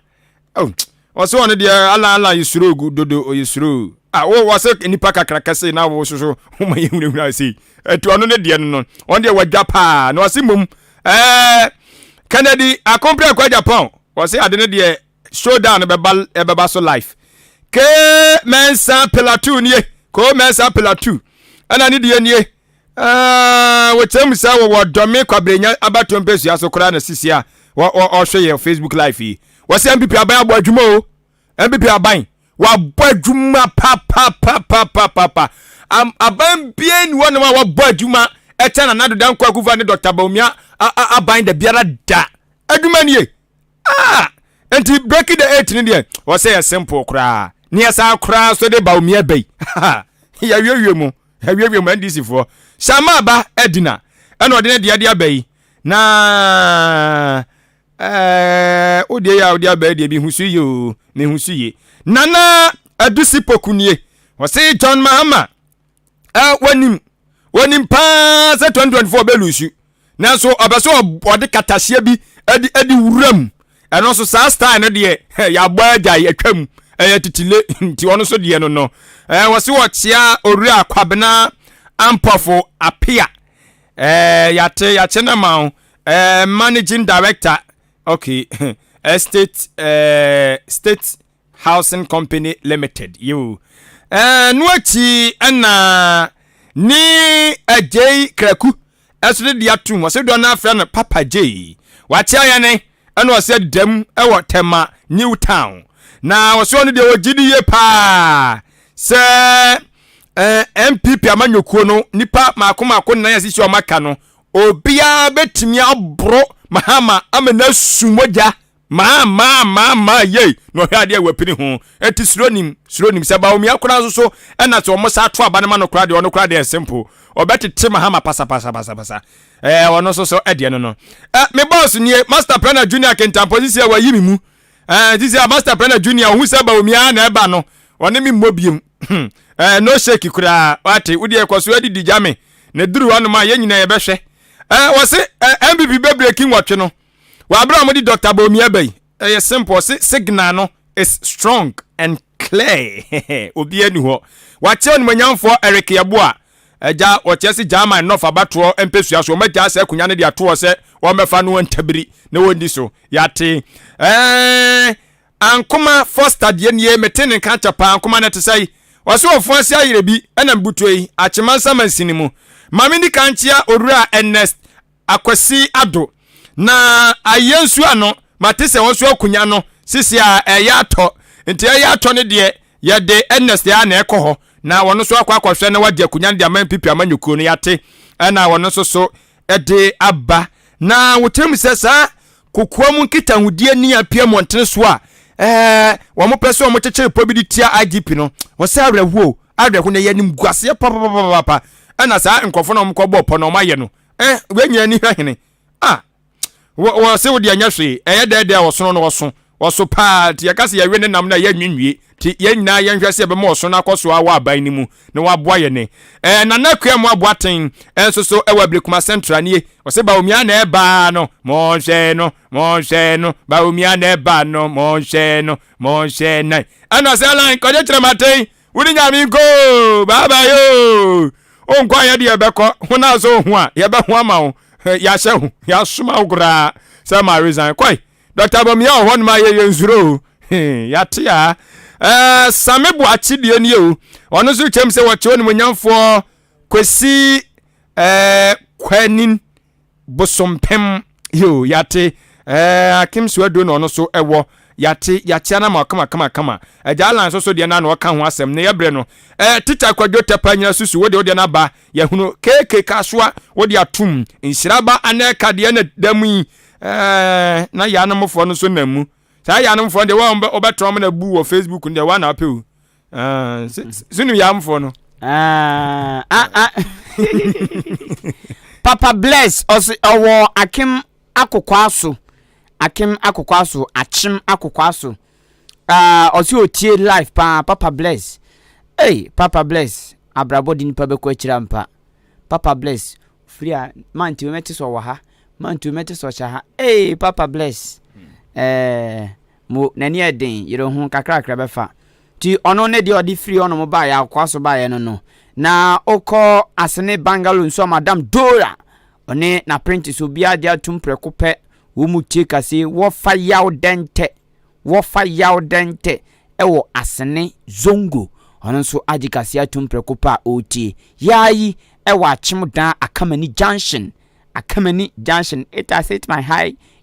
Oh, wɔsɛ ɔno deɛ ala ala yɛ suro dodo ɔyɛ suro. Ah, wo wɔsɛ nipa kakra kɛse na wo soso ho ma yɛ hunahuna sei. Ɛti ɔno ne deɛ no no, ɔno deɛ wadwa paa na ɔse mmom ɛɛ Kennedy akompere akɔ Japan wɔse ade no deɛ showdown no bɛba ɛbɛba so life. K Mensah Pillar 2 nie, Ko Mensah Pillar 2 ɛna ne deɛ nie. Ɛɛ wɔkyerɛ mu sɛ wɔwɔ Dɔme Kwabrenya abatoɔ mpɛsua so koraa na sisi a ɔhwɛ yɛ Facebook live yi. Wɔse MPP aban abɔ adwuma o. MPP aban wabɔ adwuma papapapapapa. Aban biara nni hɔnom a wɔabɔ adwuma kyɛn Nana Addo Dankwa Akufo ne Dr. Bawumia aban da biara da. Adwuma nie. Ah! Nti breaking the eight no deɛ wɔsɛ yɛ simple koraa. Ne yɛ saa koraa so de Bawumia ba yi. Yɛawiewie mu. Yɛawiewie mu NDC foɔ. Shama aba adina ɛna ɔde ne deɛ de aba yi. Na Ɛɛ, wo deɛ yɛ a wode aba yi deɛ mehu so yie o, mehu so yie. Nana Adusi Poku nie, ɔse John Mahama, ɛ, wɔnim, wɔnim paa sɛ 2024 bɛlusu, nanso ɔbɛ sɛ ɔde katahyeɛ bi ɛde ɛde wura mu. Ɛno nso saa style no deɛ yɛabɔ agya atwam, ɛyɛ titile nti ɔno nso deɛ no no. Ɛɛ, wɔse wɔkyea Owura Kwabena Ampɔfo Apea. Ɛɛ, yɛate, yɛakye no ma wo. Eh, managing director, okay, estate, eh, state housing company limited, yo. Eh, no akyi ɛna ne agyei kraku ɛso de de atum, ɔsɛ dɔ no afrɛ no Papa J. Wakyea yɛne, ɛna ɔsɛ dam ɛwɔ Tema New Town. Na ɔsɛ ɔno deɛ ɔgye di yie paa sɛ eh, MPP amanyɔkuo no nipa mako mako nnan asisi ɔmo aka no Obiara bɛtumi aboro Mahama ama no asu mogya maa maa maa maa yei na ɔhwɛ adeɛ a wapini ho. Enti suro nim, suro nim. Sɛ Bawumia koraa nso so ɛna sɛ wɔn sa ato aba no ma no koraa deɛ ɔno koraa deɛ simple. Ɔbɛtete Mahama pasapasapasapasa. Ɛɛ ɔno nso so ɛdeɛ no no. Ɛ me boss nie, Master Planner Junior Kintampo sisi a wayi me mu. Ɛɛ sisi a Master Planner Junior ɔhu sɛ Bawumia na ɛba no ɔne me mmɔ biem. Ɛɛ no shake koraa. Wate, wo deɛ kɔ so adidi gya me. Na eduru hɔnom a, yɛn nyinaa yɛbɛhwɛ. Ɛɛ wɔse ɛɛ NPP bɛ breaki nwɔtwe no. Wɔ abere a wɔde Dr. Bawumia ba yi, ɛyɛ simple. Ɔse signal no is strong and clear. Obiara ni hɔ. Wakyɛ onimuonyamfoɔ Eric Yeboah. Agya, wɔkyerɛ se German North abatoɔ mpesua so, wɔagyaa saa akonnwa no de ato hɔ sɛ wɔmmɛfa no ntabiri na wɔnni so. Yɛate. Ɛɛ Ankoma Foster deɛ nie mete ne nka kyɛ paa Ankoma no ɛte sɛi? Ɔse ɔfo ase ayerɛ bi ɛna mbutuo yi Akyemansa mansini mu. Ma me nika nkyea Owura Ernest Akwasi Addo na ayɛ nsuo ano mate sɛ ɔnso akonya no sisi a ɛyɛ atɔ nti ɛyɛ atɔ no deɛ yɛde Ernest a na ɛkɔ hɔ na wɔno nso akɔ akɔhwɛ na wagye akonya no de ama NPP amanyɔkuo no yɛate ɛna wɔno nso so de aba na wokyerɛ mu sɛ saa kokoa mu nkitahodie ni apia mmɔntene so a ɛɛ wɔn pɛ sɛ wɔn kyekyere pɔ bi de tia IGP no wɔsɛ awerɛhoɔ awerɛho na ɛyɛ animguaseɛ papapapapa ɛna saa nkurɔfoɔ na wɔn kɔ bɔɔ pɔ na wɔn ayɛ no ɛɛ wɔn nyinaa ni hwɛ hene a Wɔ wɔ se wo deɛ nyɛ hwee, ɛyɛ dɛɛdɛɛ a ɔsono no ɔso, ɔso paa, nti yɛka sɛ yɛwe ne nam no a ɛyɛ nwenwie, nti yɛn nyinaa yɛnhwɛ sɛ yɛbɛma ɔso no akɔ so ara wɔ aban no mu na waboa yɛn. Ɛɛ Nana Akua Amoah Boateng nso so wɔ Ablekuma Central nie, ɔse Bawumia na ɛba no, monhwɛ no, monhwɛ no, Bawumia na ɛba no, monhwɛ no, monhwɛ no. Ɛna ɔse Alan Kwadwo Kyerematen, Wo ne Nyame nkɔ oo, bye bye oo. Wonkɔ a yɛde yɛbɛkɔ, ho na sɛ ohu a yɛbɛho ama wo. Yɛahyɛ ho, yɛasoma wo koraa sɛ ma resign. Kɔe, Dr. Bawumia wɔ hɔnom a yɛyɛ nsuro o. Yɛate a. Eh, Same Boakye deɛ nie o. Ɔno nso kyɛm sɛ wɔkyɛ onimuonyamfoɔ Kwesi eh, Kwanin. Bosompem yo yate eh, Akim Suaduro na ɔno so ɛwɔ yate yakyea no ama kama kama kama Agya Alan nso so deɛ na na ɔka ho asɛm ne yɛbrɛ no eh, Tikya Kwadwo Tɛpa nyina susu wode wodeɛ no aba yɛhunu KK Kasoa wode atom Nhyira ba anɛka deɛ na da mu yi eh, na yanomfoɔ no so nam mu saa yanomfoɔ deɛ wɔn wɔbɛtɔn mo na bu wɔ Facebook no deɛ wɔn na apɛ o Ah, sunu yamfoɔ no. Ah, ah, ah. Papa Bless ɔsi ɔwɔ Akem Akokwaso Akem Akokwaso Akyem Akokwaso ah ɔsi otie life paa Papa Bless hey Papa Bless abrabɔ de nipa bɛkɔ akyiri ampa Papa Bless firi a manti mɛte sɛ ɔwɔ ha manti mɛte sɛ ɔhyɛ ha hey Papa Bless ɛɛ. Eh, Mo, n'ani yɛ den, yere ho, kakrakra bɛfa. Nti ɔno ne deɛ ɔde firi hɔnom baeɛ, akoa so baeɛ no no. Na wokɔ Asene Bungalow nso a, Madam Dora, ɔne n'apprentice, obiara gye atum prɛko pɛ, wɔn mu tie kase, wɔfa yaw dɛntɛ, wɔfa yaw dɛntɛ, ɛwɔ Asene Zongo. Ɔno nso agye kase atum prɛko pɛ a ɔretie. Yaa yi ɛwɔ Akyem Dan Akamani Junction, Akamani Junction, it has hit my high.